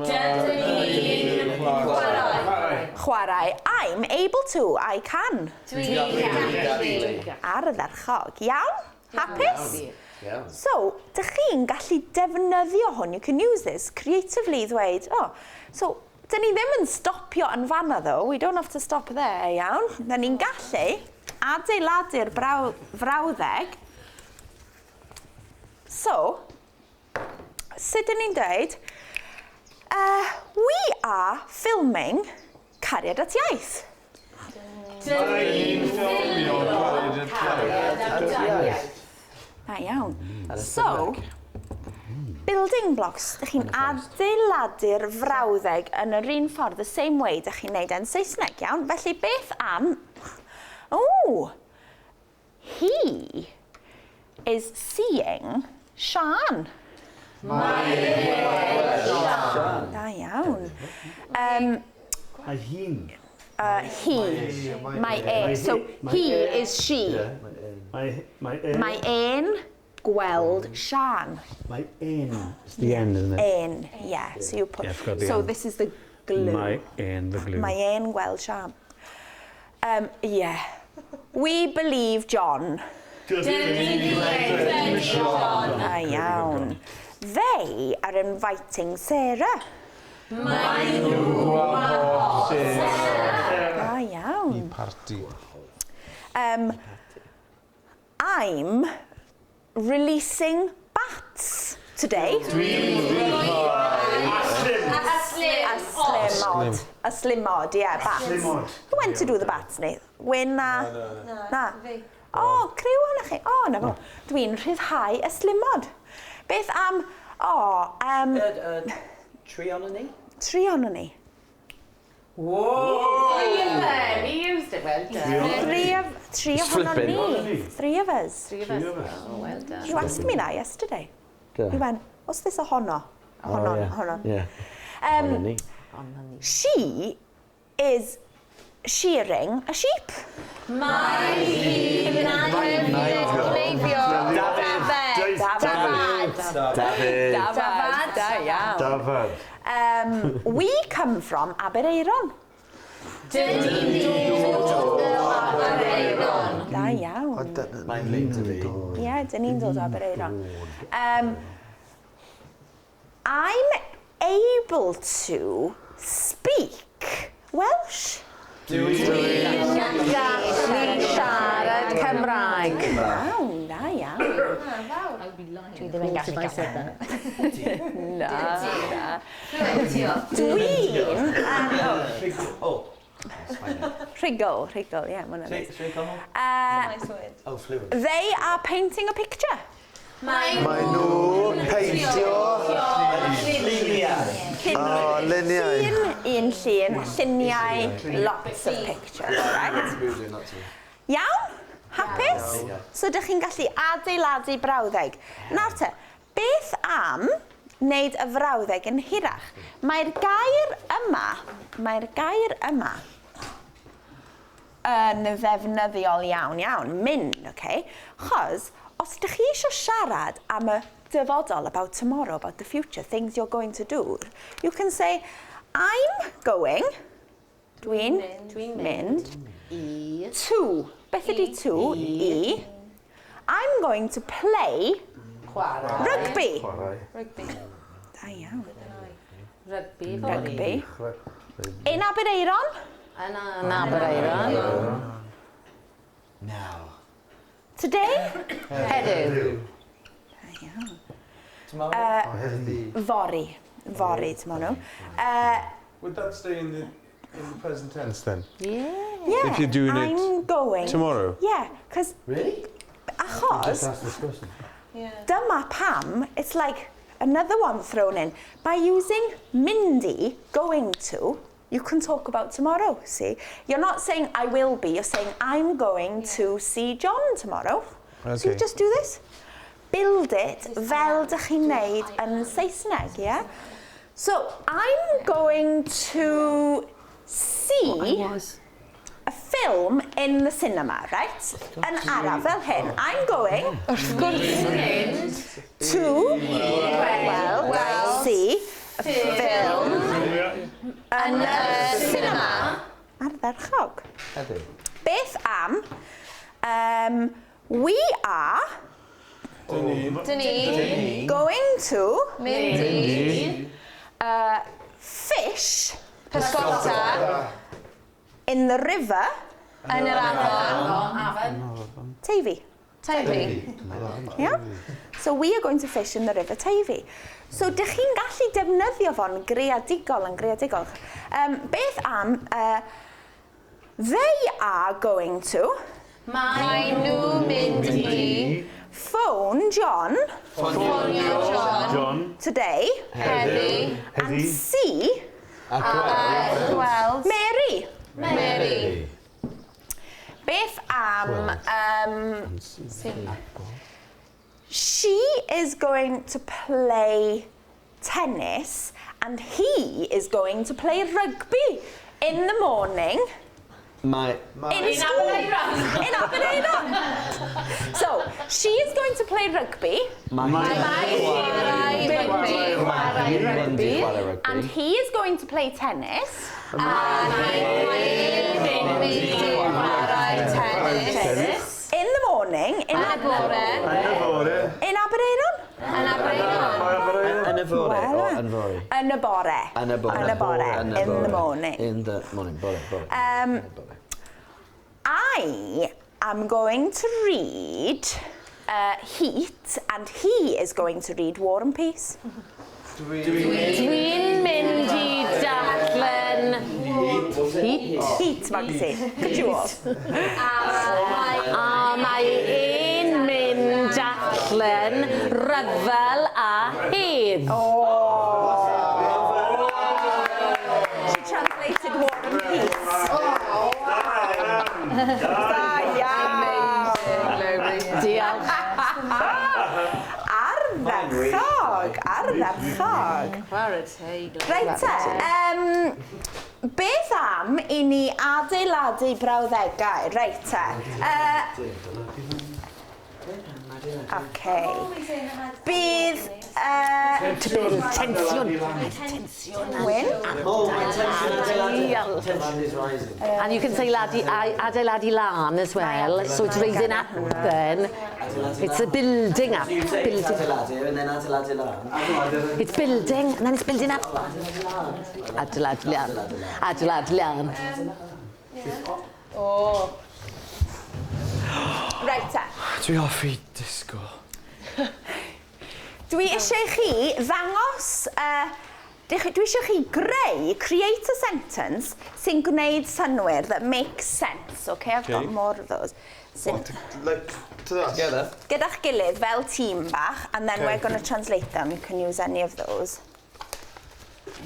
Dydyn ni'n chwarae. Chwarae. I'm able to. I can. Dwi'n gallu. Ardderchog. Iawn? Hapus? Iawn. So, dych chi'n gallu defnyddio hwn. You can use this creatively ddweud, oh, so, dyn ni ddim yn stopio yn fanna, though. We don't have to stop there, iawn. Dyn ni'n gallu adeiladu'r frawddeg. So, sut dyn ni'n dweud? We are filming Cariad at Iaith. Dyn ni'n ffilmio Cariad at Iaith. Da iawn. So, building blocks. Dych chi'n adeiladu'r frawddeg yn yr un ffordd, the same way dych chi'n neud e'n Saesneg, iawn? Felly, beth am... Oh, he is seeing Sian. Da iawn. Mae hi'n. He. Mae e. So, he is she. Mae e. Mae e'n gweld Sian. Mae e'n. It's the end, isn't it? E'n, yeah. So you put. Yeah, I forgot the So N. this is the glue. Mae e'n the glue. Mae e'n gweld Sian. Yeah. We believe John. Dyn ni'n credu John. Da iawn. They are inviting Sarah. Maen nhw'n gwahodd Sarah. Da iawn. Parti. I'm releasing bats today. Dwi'n Ystlumod. Ystlumod, yeah, bats. Ystlumod. Who went to do the bats, Neu? Wyn a... Na. O, criw o'na chi. O, na fo. Dwi'n rhyddhau ystlumod. Beth am... O, Tri ohonon ni? Tri ohonon ni. Whoa! Three of them. He used it, well done. Three ohonon ni. Three of us. Three of us. Oh, well done. You asked me that yesterday. You went, what's this ohono? Ohonon, ohonon. Yeah. Ohonon ni. She is shearing a sheep. Mae hi'n cneifio dafad. Dafad. Dafydd. Dafad. Da iawn. Dafad. We come from Aberaeron. Dyn ni'n dod o Aberaeron. Da iawn. Mae'n late to be. Ie, dyn ni'n dod o Aberaeron. I'm able to speak Welsh. Dwi'n gallu siarad Cymraeg. Iawn, da iawn. Dwi ddim yn gallu gael. Na, na. Dwi'n... Oh. Rhugl, rhugl, ie, ma' hwnna'n neis. Nice word. Oh, fluent. They are painting a picture. Mae Mae nhw peintio Lluniau. o luniau. Llun, un llun, lluniau, lots of pictures, right? Iawn? Hapus? So ydych chi'n gallu adeiladu brawddeg. Nawr te, beth am wneud y frawddeg yn hirach. Mae'r gair yma, mae'r gair yma yn ddefnyddiol iawn iawn, mynd, okay? Chos, os ydych chi eisiau siarad am y dyfodol, about tomorrow, about the future, things you're going to do, you can say, I'm going, dwi'n mynd, I. to, beth ydy to? I. I'm going to play Chwarae. rugby. Rugby. Da iawn. Rugby. Rugby. In Aberaeron? Yn Aberaeron. Now. Today? Heddiw. Tomorrow? Fory. Fory, tomorrow. Would that stay in the present tense then? Yeah. Yeah, If you're doing it I'm going. tomorrow? Yeah, because... Really? Achos, Just ask this question. dyma pam, it's like another one thrown in. By using Mindy, going to, you can talk about tomorrow, see? You're not saying I will be, you're saying I'm going to see John tomorrow. So you Okay. just do this. Build it fel dych chi'n neud yn Saesneg, yeah? So I'm going to see a film in the cinema, right? Yn araf, fel hyn. I'm going to well, see a film yn y cinema. Ardderchog. Heddiw. Beth am we are Dyn ni. going to Mynd i. fish Pysgota. in the river Yn yr afon. Teifi. Teifi. Yeah? So we are going to fish in the river Teifi. So dych chi'n gallu defnyddio fo'n greadigol yn greadigol. Beth am they are going to Mae nhw mynd i. phone John Ffonio John. John. today Heddi. and see A gweld. Mary. Mary. Beth am she is going to play tennis and he is going to play rugby in the morning Mae... in school. In Aberaeron. So, she is going to play rugby Mae Chwarae rygbi. Chwarae rygbi. and he is going to play tennis. Mae e'n mynd i chwarae tennis. In the morning in, Yn y bore. in Aberaeron. Yn Aberaeron. Yn y fore Wel. o yn fory? Yn y bore. Yn y bore. Yn y bore. Yn y In the bore. morning. In the morning. Bore, bore. Bore. I am going to read Heat and he is going to read War and Peace. Dwi'n mynd i darllen Heat. Heat magazine. Could you all? A mae e'n mynd darllen Rhyfel a Hedd. She translated War and Peace. Da iawn. Diolch. Ardderchog, ardderchog. Chwarae teg. Reit te, beth am i ni adeiladu brawddegau? Reit te. Okay. Bydd... Tensiwn. Wyn? Oh, my tension adeiladu. Tension is rising. And you can say ladi, adeiladu lan as well. So it's raising up then. It's a building up. So you say it's Building. adeiladu and then adeiladu lan. It's building and then it's building up. Adeiladu lan. Adeiladu lan. O. Reit te. Dwi hoffi disco. Dwi eisiau chi ddangos... dwi eisiau chi greu, create a sentence sy'n gwneud synwyr that makes sense, okay? I've got Okay. more of those. Sy'n, Like, to us? Together. gyda'ch gilydd fel tîm bach, and then Okay. we're going to translate them. You can use any of those.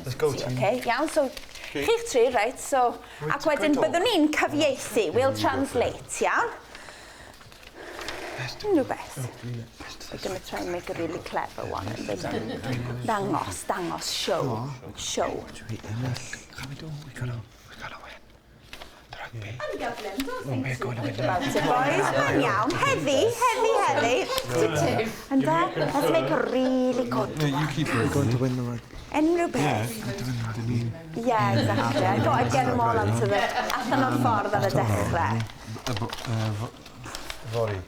Let's go, team. Okay, iawn, so chi'ch tri, right, so... Ac wedyn byddwn ni'n cyfieithu, we'll translate, iawn? Unrhyw beth. We're going to try and make a really clever one. Dangos, dangos, show, show. Dwi ennill. Can we do? We gonna, we gonna win. The rugby. Yn gyflym, don't think We're going to win. About it, boys. Mae'n iawn. Heddi, heddi, heddi. And let's make a really good No, you keep We're going to win the rugby. Unrhyw beth. Yeah, exactly. I thought I'd get them all onto the... Allan o'r ffordd ar y dechrau. Fory.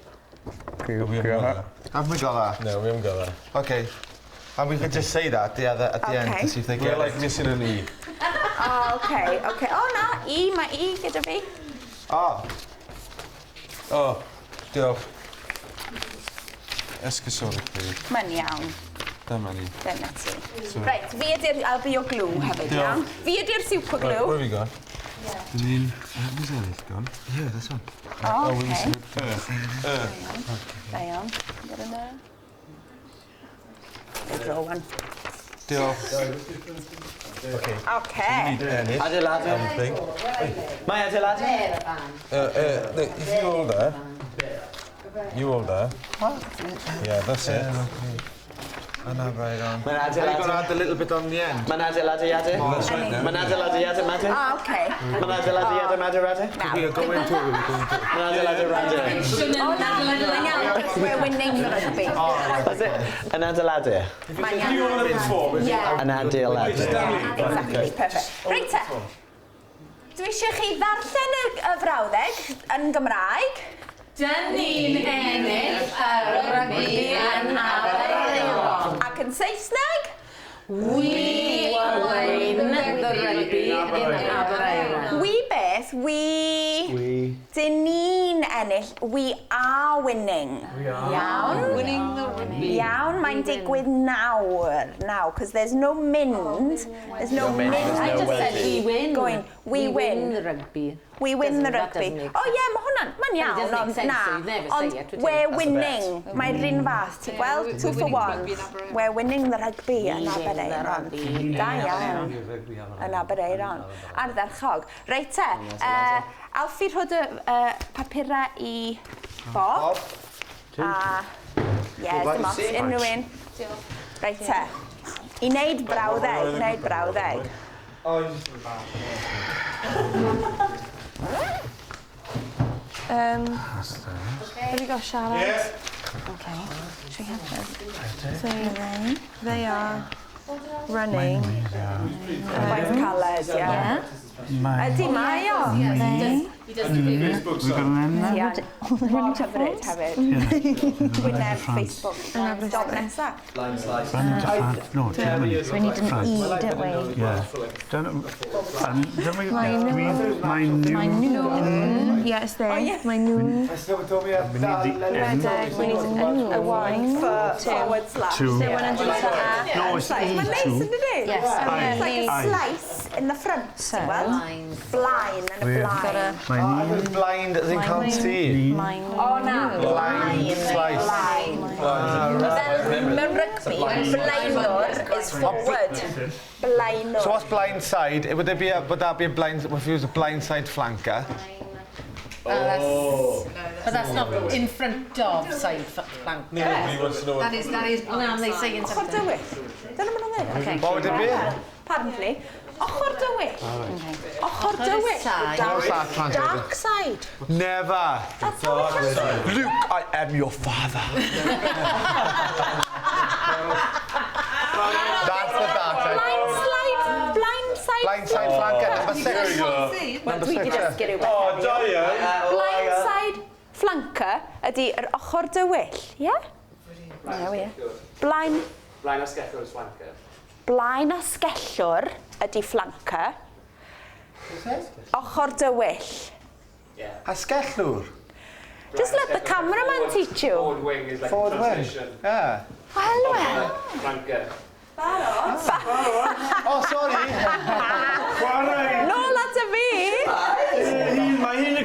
We haven't got that. Haven't we got that? No, we haven't got that. Okay. And we could just say that at the other at the end Okay. to see if they We're get like it. missing an E. Oh, okay, okay. Oh, na, E, mae E gyda fi. Oh, Oh, diolch. Esgusodwch fi. Mae'n iawn. Dyma ni. Dyna ti. Reit, fi ydy'r... I'll be your glue hefyd, iawn? Fi ydy'r super Right, glue. where have we gone? Dyn ni'n... Where's ennill gone? yeah, this one. Oh, Oh, we're okay. missing a Da iawn. Got in there. Go draw one. Diolch. Okay. Ennill. Adeiladu. Something. Mae adeiladu. If you hold there. You hold there. Yeah, that's it. And I'm right on. Mae'n Are you going to adeiladu. add a little bit on the end? Mae'n adeiladu ade. That's right now. Mae'n adeiladu ade, made. Ah, okay. Mae'n adeiladu ade, made, rade. We are going to. We're going to. Mae'n adeiladu rade. Oh, na, mae'n iawn. We're winning the rugby. That's it. Yn adeiladu. Mae'n iawn. Yeah. Yn adeiladu. Exactly, perfect. Reit te. Dwi eisiau chi ddarllen y frawddeg yn Gymraeg. Dyn ni'n ennill y rygbi yn Aberaeron. Ac yn Saesneg. We win the rugby in Aberaeron. We beth? We... Dyn ni'n ennill. We are winning. We are. Iawn. Winning the rugby. Iawn, mae'n digwydd nawr. Now, because there's no mynd. There's no No mynd, mynd. there's I no just said we win. Going, we win. the rugby. We win the Doesn't- that rugby. doesn't make Oh yeah, mae hwnna'n, mae'n iawn, It doesn't make ond sense, na. so you'd never say Ond it, would you? we're That's the winning. Mae'r un fath, ti'n gweld? we're Two for winning one. rugby in Aberaeron. We're winning the rugby yn Winning the Aberaeron. rugby. Da iawn. Yn Aberaeron. Ardderchog. Reit te, Alfie rhod y papurau i Bob. A, ie, dim ots, unrhyw un. Reit te. I wneud brawddeg, wneud brawddeg. Have you got siarad? Yeah. Okay. Should we have this? So they are running. Gwaith caled, ie. Ydy, mae o. They He does the We've got an N there. Ie. Mor hyfryd hefyd. Gwyneb Facebook. Stop nesa. Blind slice. Running to France. No, Germany. we need an E, don't we? Yeah. Don't, don't we, my new, My new. Yeah, it's there. My new. we need the N. Redeg. We need an A Y. Forward slash. Two. So one underneath the A. No, it's Slice. E Mae'n neis two. yn dydi? Yes. It's like a Aye. slice in the front, ti'n gweld? Blaen yn y blaen. My I was blind as in can't see. Mine. O na, Blind slice. Blaen. Fel mewn rygbi, blaenwr is forward. Blaenwr. So what's blind side? Would there be a, would that be a blind, if it was a blind side flanker? Oh. But that's not in front of side flank. Nobody wants to know. That is Oh, no, they saying Ochr something. dywyll. Dyna maen nhw'n dweud. Okay. What would it be? Apparently. Ochr dywyll. Ochr Ochr dywyll. side. How's that translated? Dark side. Never. That's how it translates. Luke, I am your father. That's the dark side. Blind slide, blind side. Blind side flanker, number 6. Wel, dwi wedi dysgu rhywbeth. Oh, da iawn. Blind side flanker ydy yr ochr dywyll, ie? Yeah? Ie. Blaen... Blaen asgellwr is flanker. Blaen asgellwr ydy flanker. Ochr dywyll. Asgellwr. Just let the cameraman teach you. Forward wing is like Forward a wing. transition. Yeah. Wel, wel. Flanker. Oh, sorry. Chwarae! Nôl at y fi. Mae hi'n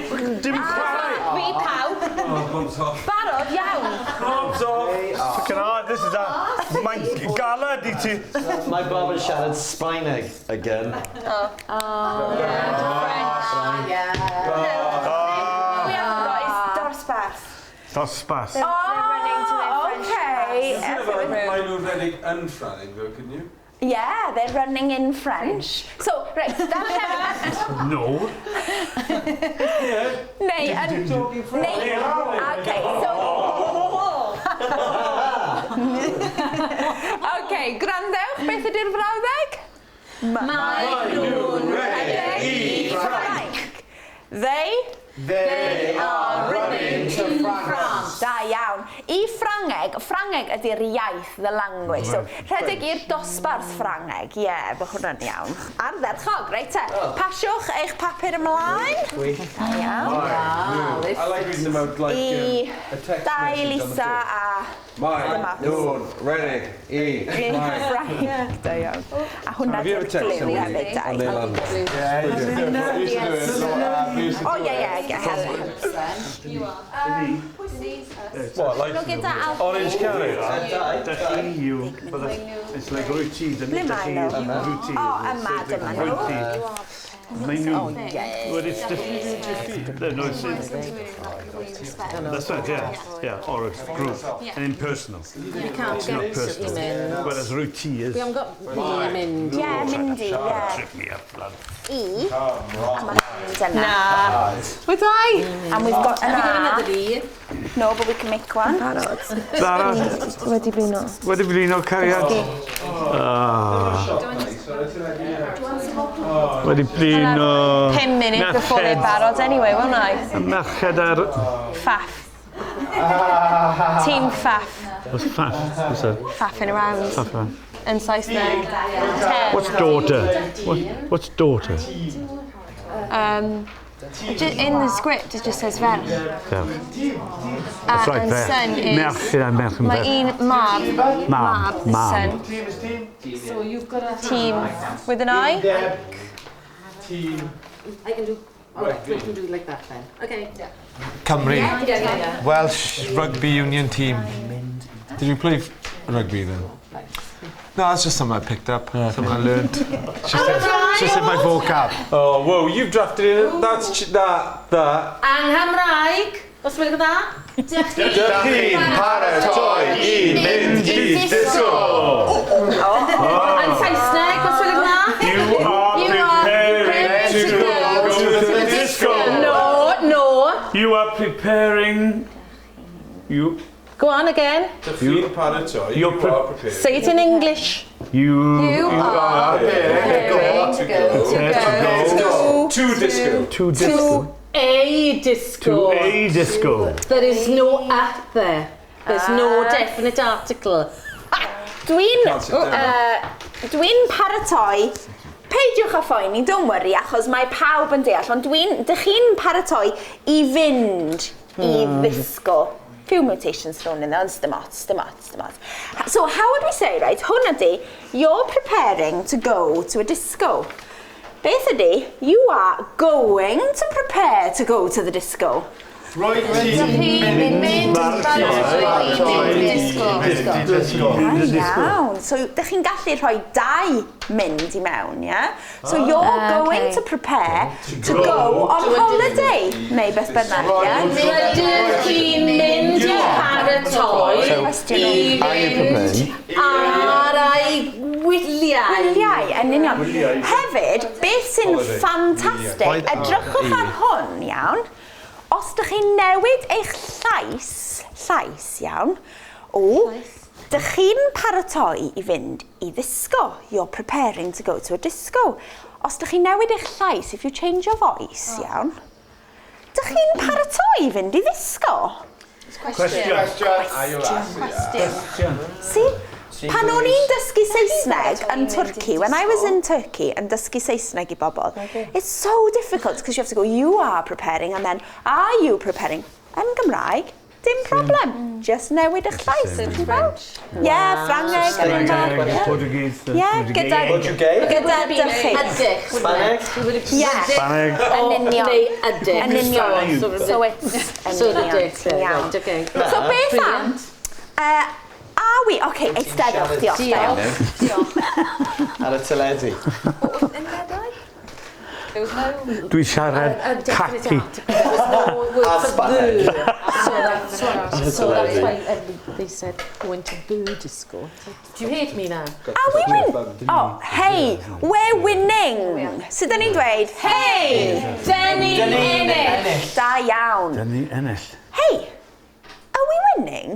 dim chwarae! Fi pawb. Bob's off. Barod iawn. Bob's off. Fucking hard, this is a... Mae'n galad i ti. Mae Bob yn siarad Sbaeneg again. French. Yeah. We haven't got his dosbarth. Dosbarth. Oh, okay. Mae nhw'n rhedeg yn Ffrangeg, though, couldn't you? Yeah, they're running in French. So, right, darllen... No. Neu, yn... Neu... Okay, so... Okay, gwrandewch, beth ydy'r frawddeg? Mae nhw'n rhedeg i Ffrainc. They are running to France. Da iawn. I Ffrangeg, Ffrangeg ydy'r iaith, the language. So, rhedeg i'r dosbarth Ffrangeg, ie, yeah, bod hwnna'n iawn. Ardderchog, reit te. Pasiwch eich papur ymlaen. Da iawn. I like reading them out like I a text Dau message on the Lisa phone. a... Mae nhw'n rhedeg i Ffrainc. Da iawn. A hwnna Have you ever di'r texted gliw somebody hefyd, on dau. their land? Yeah, you do. O, ie, ie, ie. What, like orange carrot? Dych chi, you. But it's like rwyt ti, dyn Ble ni. mae Dych chi, nhw? rwyt ti. O, yma, dyma nhw. Rwyt ti. Mae nhw. Oh, yeah. Well, it's different. No, it's, that's right, yeah. Yeah, or a group. And impersonal. We can't It's not get personal. mynd. Whereas rwyt ti is... We haven't got mynd. Yeah, Mindy, yeah. Trip me up, lad. I. A mae mynd yna. Na. Would I? And we've got an Have you got A. another E? No, but we can make one. Barod. Barod. Wedi blino. Wedi blino, cariad. Wedi blino. 5 minutes before they're barod anyway, won't I? Y merched ar... Faff. Team faff. What's faff? What's that? Faffing around. Faff around. Yn Saesneg. Ten. What's daughter? What's daughter? In the script it just says ferch. Ferch. That's right, and ferch. son is... Merch gyda merch yn Mae ferch. un mab. Mab. Mab. Son. So you've got a Team. With an I? Team. I can do. All right, we can do it like that then. Okay. Yeah. Cymru. Yeah. Welsh Rugby Union team. Did you play rugby then? No, that's just something I picked up, something I learned. It's just in my vocab. Oh, whoa, you've drafted in. That's that. Anghymraeg. Os mae'n dda? Dych Dych chi'n paratoi i mynd i disco? Yn Saesneg, os mae'n dda? You are preparing to go to the disco. No, no. You are preparing... You... Go on again. Dych chi'n paratoi, you are preparing. Say it in English. You are preparing to go to disco. To disco. A disco. To a disco. There is no a there. There's no definite article. Dwi'n paratoi. Peidiwch â phoeni, don't worry, achos mae pawb yn deall, ond dych chi'n paratoi i fynd i ddisgo. Few mutations thrown in there, ond dim ots, dim ots, dim ots. So how would we say, right, hwn ydy, you're preparing to go to a disco. Beth ydy, you are going to prepare to go to the disco. Rwyt ti'n mynd paratoi i disco. Iawn. So, dych chi'n gallu rhoi dau mynd i mewn, yeah? So, you're going to prepare to go on holiday. Neu beth bynnag, yeah? Rydych chi'n mynd i paratoi i fynd ar ei wyliau. Wyliau, yn union. Hefyd, beth sy'n ffantastig, edrychwch ar hwn, iawn. Os dych chi'n newid eich llais, iawn, o, dych chi'n paratoi i fynd i ddisgo. You're preparing to go to a disco. Os dych chi'n newid eich llais, if you change your voice, iawn, dych chi'n paratoi i fynd i ddisgo? Question. Question. See? Pan o'n i'n dysgu Saesneg yn Turkey, when I was in Turkey yn dysgu Saesneg i bobl, it's so difficult because you have to go, you are preparing, and then, are you preparing? Yn Gymraeg, dim problem. Just newid eich llais. Ti'n gweld? Yeah, Ffrangeg. Portuguese. Yeah, gyda dych chi. Ydych. Spaneg? Yeah. Spaneg. Yn union. Neu ydych. Yn union. So it's So yn union. ydych. Iawn. Right, okay. So beth am? Are we? Okay, eisteddwch, diolch. Diolch. Ar y teledu. There was no... Dwi'n siarad Definite khaki. article. There was no word for the. So that's why they said going to bird school. Do you hate me now? Are we win? Oh, hey, we're winning. So dyn ni'n dweud, hey, Dyn ni'n ennill. Da iawn. Dyn ni ennill. Hey, are we winning?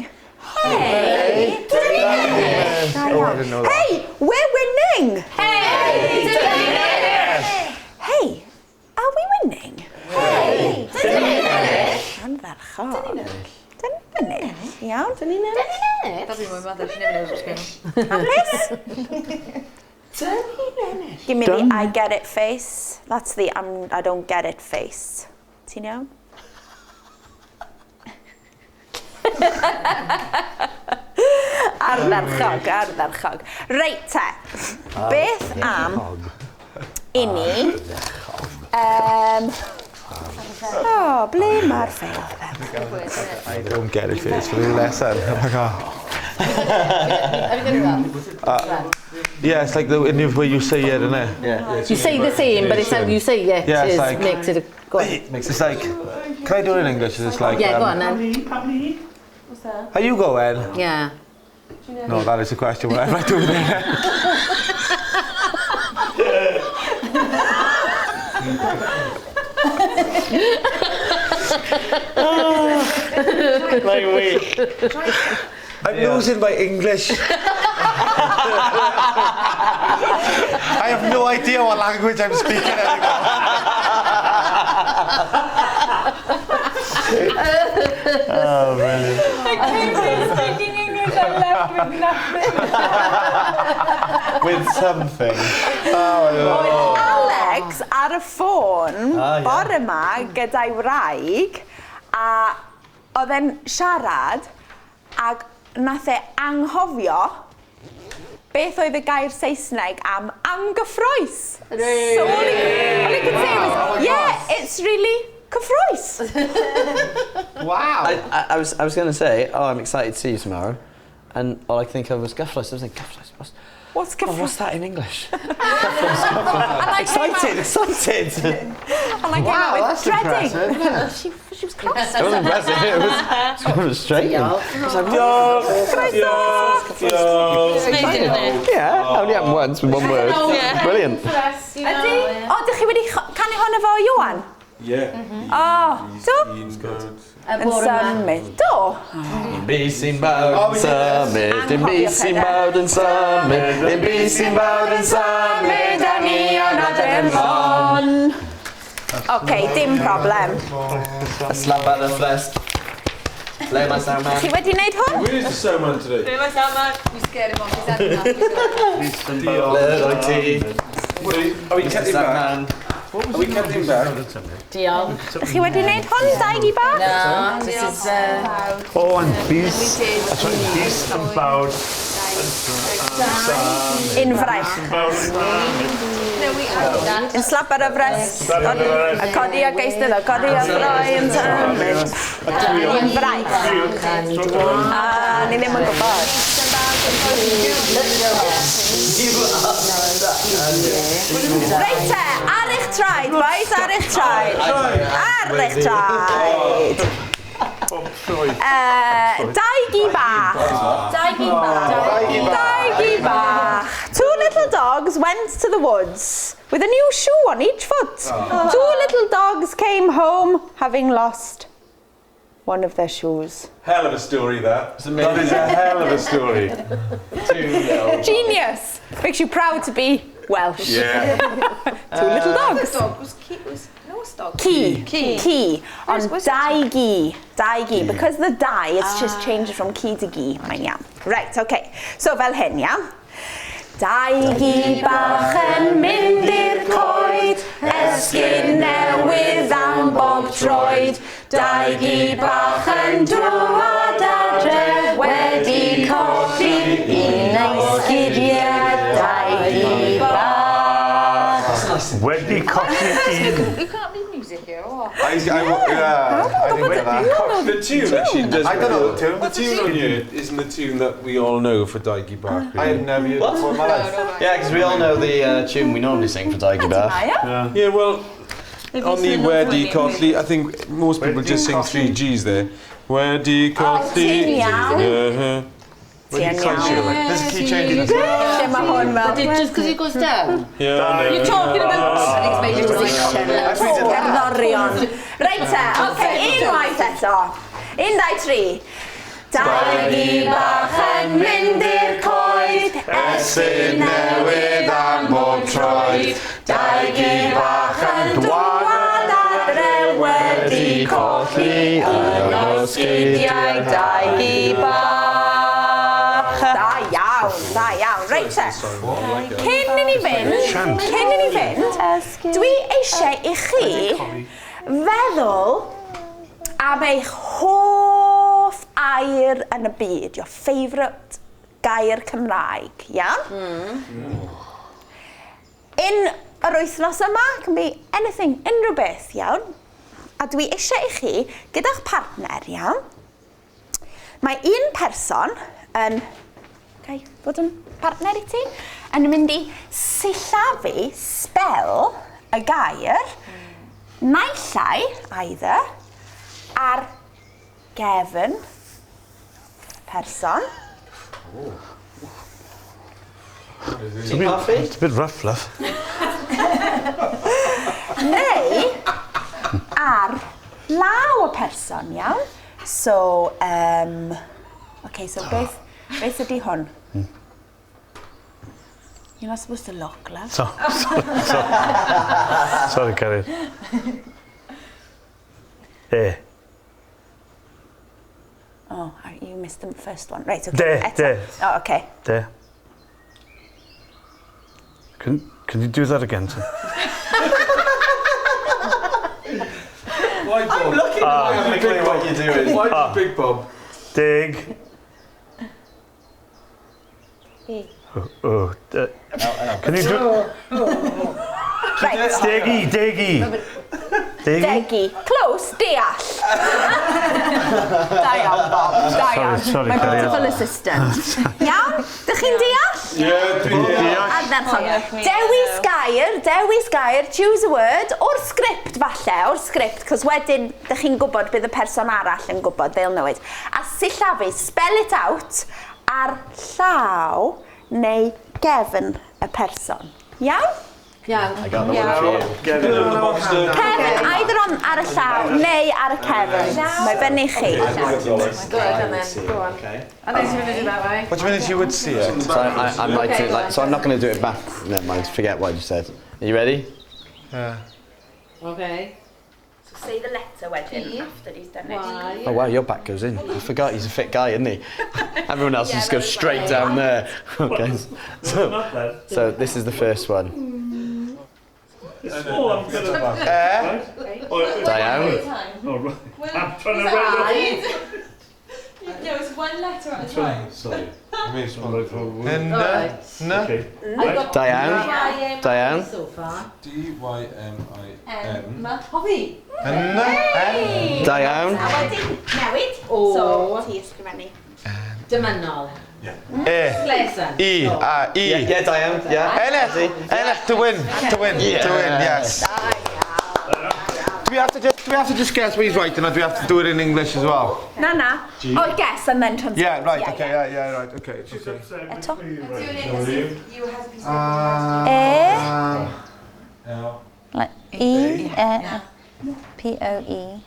Hey, dyn ni'n ennill. Da iawn. Hey, we're winning. Hey, dyn ni'n ennill. Hey, are we winning? Hey, dyn ni'n ennill. Ardderchog. Dyn ni'n ennill. Dyn ni'n ennill. Iawn. Dyn ni'n ennill. That'd be my mother, she never knows what's going on. Hapus? Give me the I get it face. That's the I don't get it face. Ti'n iawn? Ardderchog, ardderchog. Reit te, beth am i ni... O, ble mae'r ffeil? I don't get it face for the lesson. Oh my God. Yeah, it's like the way you say it, isn't it? Yeah. You say the same, but it's how you say it. Yeah, it's like- makes it a, go on. It's like, can I do it in English? It's like, Yeah, go on then. Are you going? Yeah. No, that is a question. Whatever I do with it. Mae'n wych. I'm losing my English. I have no idea what language I'm speaking anymore. Oh, brilliant. I came here speaking English and left with nothing. With something. Oh, Oedd Alex ar y ffôn bore yma gyda'i wraig a oedd e'n siarad ac nath e anghofio beth oedd y gair Saesneg am amgyffrous. So all he could say was, yeah, it's really cyffrous. Wow. I was going to say, oh, I'm excited to see you tomorrow. And all I could think of was gyffrous. I was like, gyffrous? What's Oh, cyffrous? what's that in English? And I came out- Excited, excited. And I came Wow, out with that's dreading. impressive, She was cross. It wasn't impressive. It was frustrating. I was like, Diolch. Amazing, isn't it? yeah, only happened once with one word. Yeah. Brilliant. Ydy? O, dych chi wedi canu hwn efo Iwan? Yeah. O, do? Yn symud. Do? Un bys sy'n bawd yn symud, un bys sy'n bawd yn symud, un bys sy'n bawd yn symud, a ni o'n adre'n ffon. Oce, dim problem. A slap ar y frest. Ble mae sound man? Chi wedi wneud hwn? Where is the sound man today? Ble mae sound man? We scared him off, he's had enough. Ble roi ti? Are we kept him Sound back? man. Are we kept him back? Diolch. Chi wedi wneud hwn, dau gi bach? No, this is... Oh, and bys. That's right, bys yn bawd. Un fraich. No, we added that. Yn slap ar y frest. Slap ar y frest. A codi ac eistedd, a codi a throi yn symud. Un fraich. A ni ddim yn gwybod. Reit te, ar eich traed, boys, ar eich traed. Ar eich traed. Dau gi bach. Dau gi bach. Dau gi bach. Two little dogs went to the woods with a new shoe on each foot. Two little dogs came home having lost one of their shoes. Hell of a story, that. That is a hell of a story. Genius! Makes you proud to be Welsh. Yeah. Two little dogs. The dog was key, was no dog. Key. Key. Key. Ond Where's- dau gi. Dau gi. Because the dau, it's just changed from key to gi. Mae'n iawn. Right, okay. So fel hyn, iawn. Dau gi bach yn mynd i'r coed, esgyn newydd am bob troed. Dau gi bach yn dŵad adre, wedi colli un o'i sgidiau. Dau gi bach. Wedi colli un. You can't read music. music here or what? I didn't get that. The tune actually does. I don't know the tune. The tune on here isn't the tune that we all know for Dau Gi Bach. I had never heard it before in my life. Yeah, because we all know the tune we normally sing for Dau Gi Bach. Yeah, well, on the Wedi Colli, I think most people just sing 3 Gs there. Wedi Colli. Ti'n iawn. Ti'n iawn. There's a key change in this. Lle mae hwn fel... Just because it goes down? Yeah, You're talking about... Cerddorion. Reit te, oce, unwaith eto. 1, 2, 3. Dau gi bach yn mynd i'r coed, Esgid newydd am bob troed. Dau gi bach yn dwad adre wedi colli yn o sgidiau Dau gi bach. Da iawn, da iawn. Reit te. Cyn i ni fynd, dwi eisiau i chi feddwl am eich hoff air yn y byd, your favourite gair Cymraeg, iawn? In yr wythnos yma, can be anything, unrhyw beth, iawn? A dwi eisiau i chi, gyda'ch partner, iawn? Mae un person yn, okay, fod yn partner i ti, yn mynd i sillafu, spell y gair, naill ai, either, ar gefn person. It's a bit rough, love. Neu ar law y person, iawn? So, okay, so beth ydy hwn? You're not supposed to look, love. Sorry, Karin. E. Oh, you missed the first one. Right, okay. De, de. Oh, okay. De. Can you do that again? Sir? I'm looking at you what you're doing. Why did Big Bob? Dig. E. Oh, can you do... Right. Degi, degi. Degi? Degi. Close, deall. Da iawn, Bob. Da iawn. Sorry, My carry on. beautiful assistant. Iawn? Dych chi'n deall? Yeah, dwi'n deall. Ardderchog. Dewis gair, choose a word, o'r sgript falle, o'r sgript, cos wedyn dych chi'n gwybod bydd y person arall yn gwybod, they'll know it. A sillafu, spell it out, ar llaw neu gefn y person. Iawn? Iawn. I got the one for you. Kevin on the box. Kevin, either on ar y llaw neu ar y cefn. Mae fyny chi. Good, and then, go on. I think you're going to do that way. What do you mean if you would see it? So I'm writing it like, so I'm not going to do it back. Never mind, forget what you said. Are you ready? Yeah. Okay. So say the letter wedyn after he's done it. Oh wow, your back goes in. I forgot he's a fit guy, isn't he? Everyone else just goes straight down there. Okay. So this is the first one. Oh, I'm good at that. Diane. Oh, right. I'm trying to read it. No, it's one letter at a time. Sorry. N, N, Okay. Diane. Diane. So far. D-Y-M-I-N. Hobby. N, N. Diane. A wedyn newid. O. So ti ysgrifennu. Dymunol. E, Pleasant. E, A, E. Yeah, Diane. Yeah. Ennill, ennill, to win, to win, to win, yes. Do we have to just guess what he's writing, or do we have to do it in English as well? Na, na. Oh, guess and then translate. Yeah, right, okay, yeah, right, okay. Eto. E. L. Like E, E, P O E.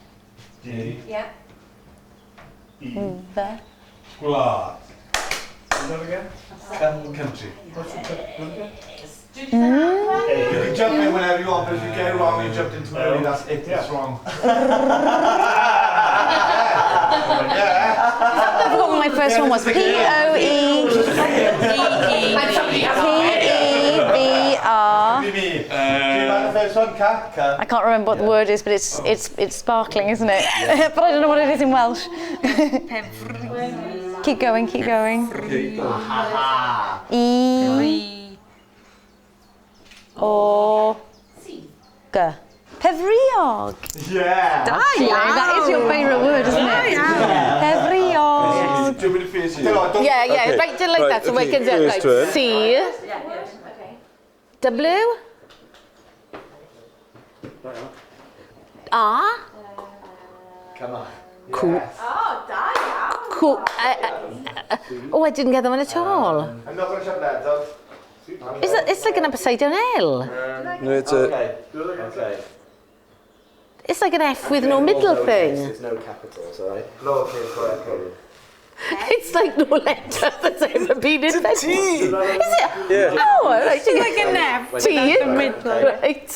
D. Yeah. V. Gwlad. Is that again? Country. You can jump in whenever you want, but if you get it wrong, you jumped in too early, that's it, it's wrong. Yeah. I forgot what my first one was. P O E P E V R. Be me. Do you like the first one, Cat? I can't remember what the word is, but it's sparkling, isn't it? But I don't know what it is in Welsh. Keep going, keep going. E O G. Pefriog. Yeah. Da iawn. That is your favourite word, isn't it? Pefriog. Do you want me to face you? Yeah, yeah, Okay. right, do it like that, so we okay, can do it. first Right, one. C. W. R. Come on. Cool. Oh, da iawn. Cool. Oh, I didn't get that one at all. I'm not going to shut that up. Is it, it's like an upside down L. No, it's a... Okay. It's like an F with no middle thing. There's no capitals, all right? Lowercase, right? It's like no letter that's ever been invented. T. Is it? Yeah. Oh, right. It's like an F T. without the middle. Right.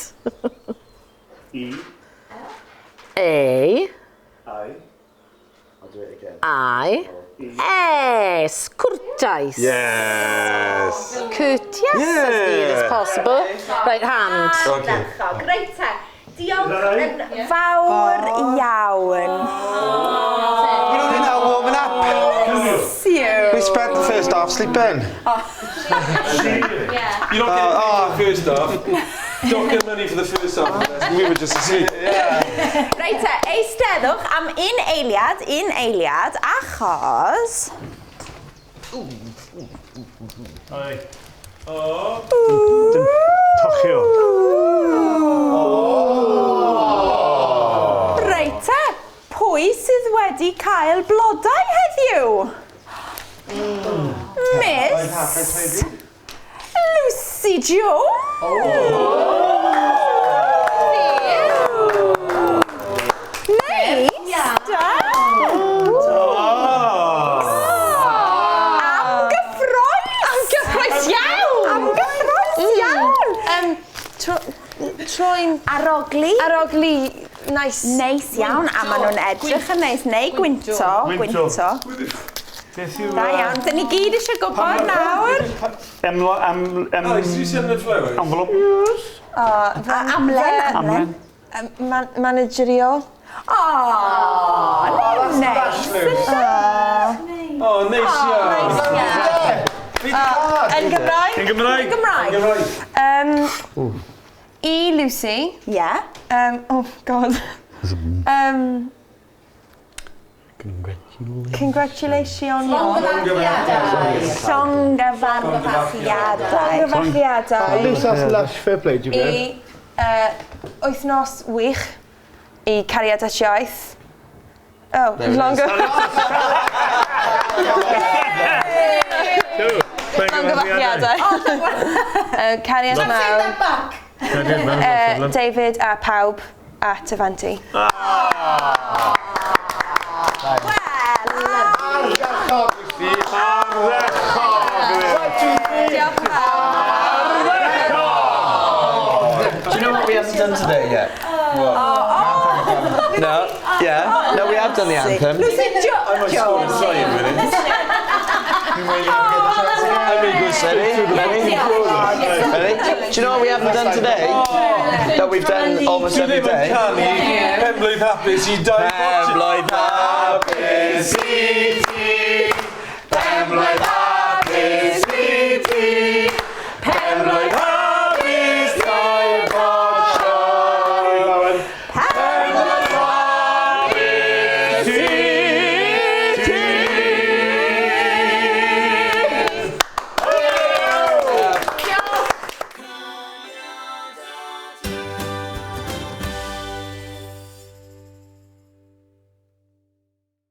E. A. I. I'll do it again. I. S. Cwrtais. Yes. Courteous as near as possible. Right hand. Okay. Ardderchog. Reit te. Diolch yn fawr iawn. We're only now warming up. Bless you. We spent the first half sleeping. You're not getting paid for the first half. Don't get money for the first half. We were just asleep. Reit te, eisteddwch am un eiliad, achos... Oi. Dim tochio. Reit te, pwy sydd wedi cael blodau heddiw? Miss Lucy Jones. Neis, da. Am gyffroes! Am gyffroes iawn! Am gyffroes iawn! Troi'n Arogli. arogli nice. Neis iawn, a maen nhw'n edrych yn neis. Neu gwynto. Gwynto. Gwynto. Beth yw... Da iawn. Dyn ni gyd eisiau gwybod nawr. Emlo... Am... Em... Alex, did you send the flowers? Envelope. Amlen. Amlen. Managerial. O, neis. Oh, neis iawn. Yn Gymraeg? Yn Gymraeg. Gymraeg. I Lucy. Yeah. Oh, God. Congratulations. Llongyfarchiadau. Llongyfarchiadau. Lucy, that's lush fair play, do you I wythnos wych i Cariad at Iaith. Oh, longer. Llongyfarchiadau. Cariad mawr. David a pawb at Avanti. Diolch yn fawr. Do you know what we haven't done today yet? What? No, yeah. No, we have done the anthem. Lucy Jones. Sorry, a minute. I may go straight through the Ready? Ready? Do you know what we haven't done today? That we've done almost Dwi every ddim yn day. canu Penblwydd hapus I dau Penblwydd hapus i ti. Penblwydd hapus.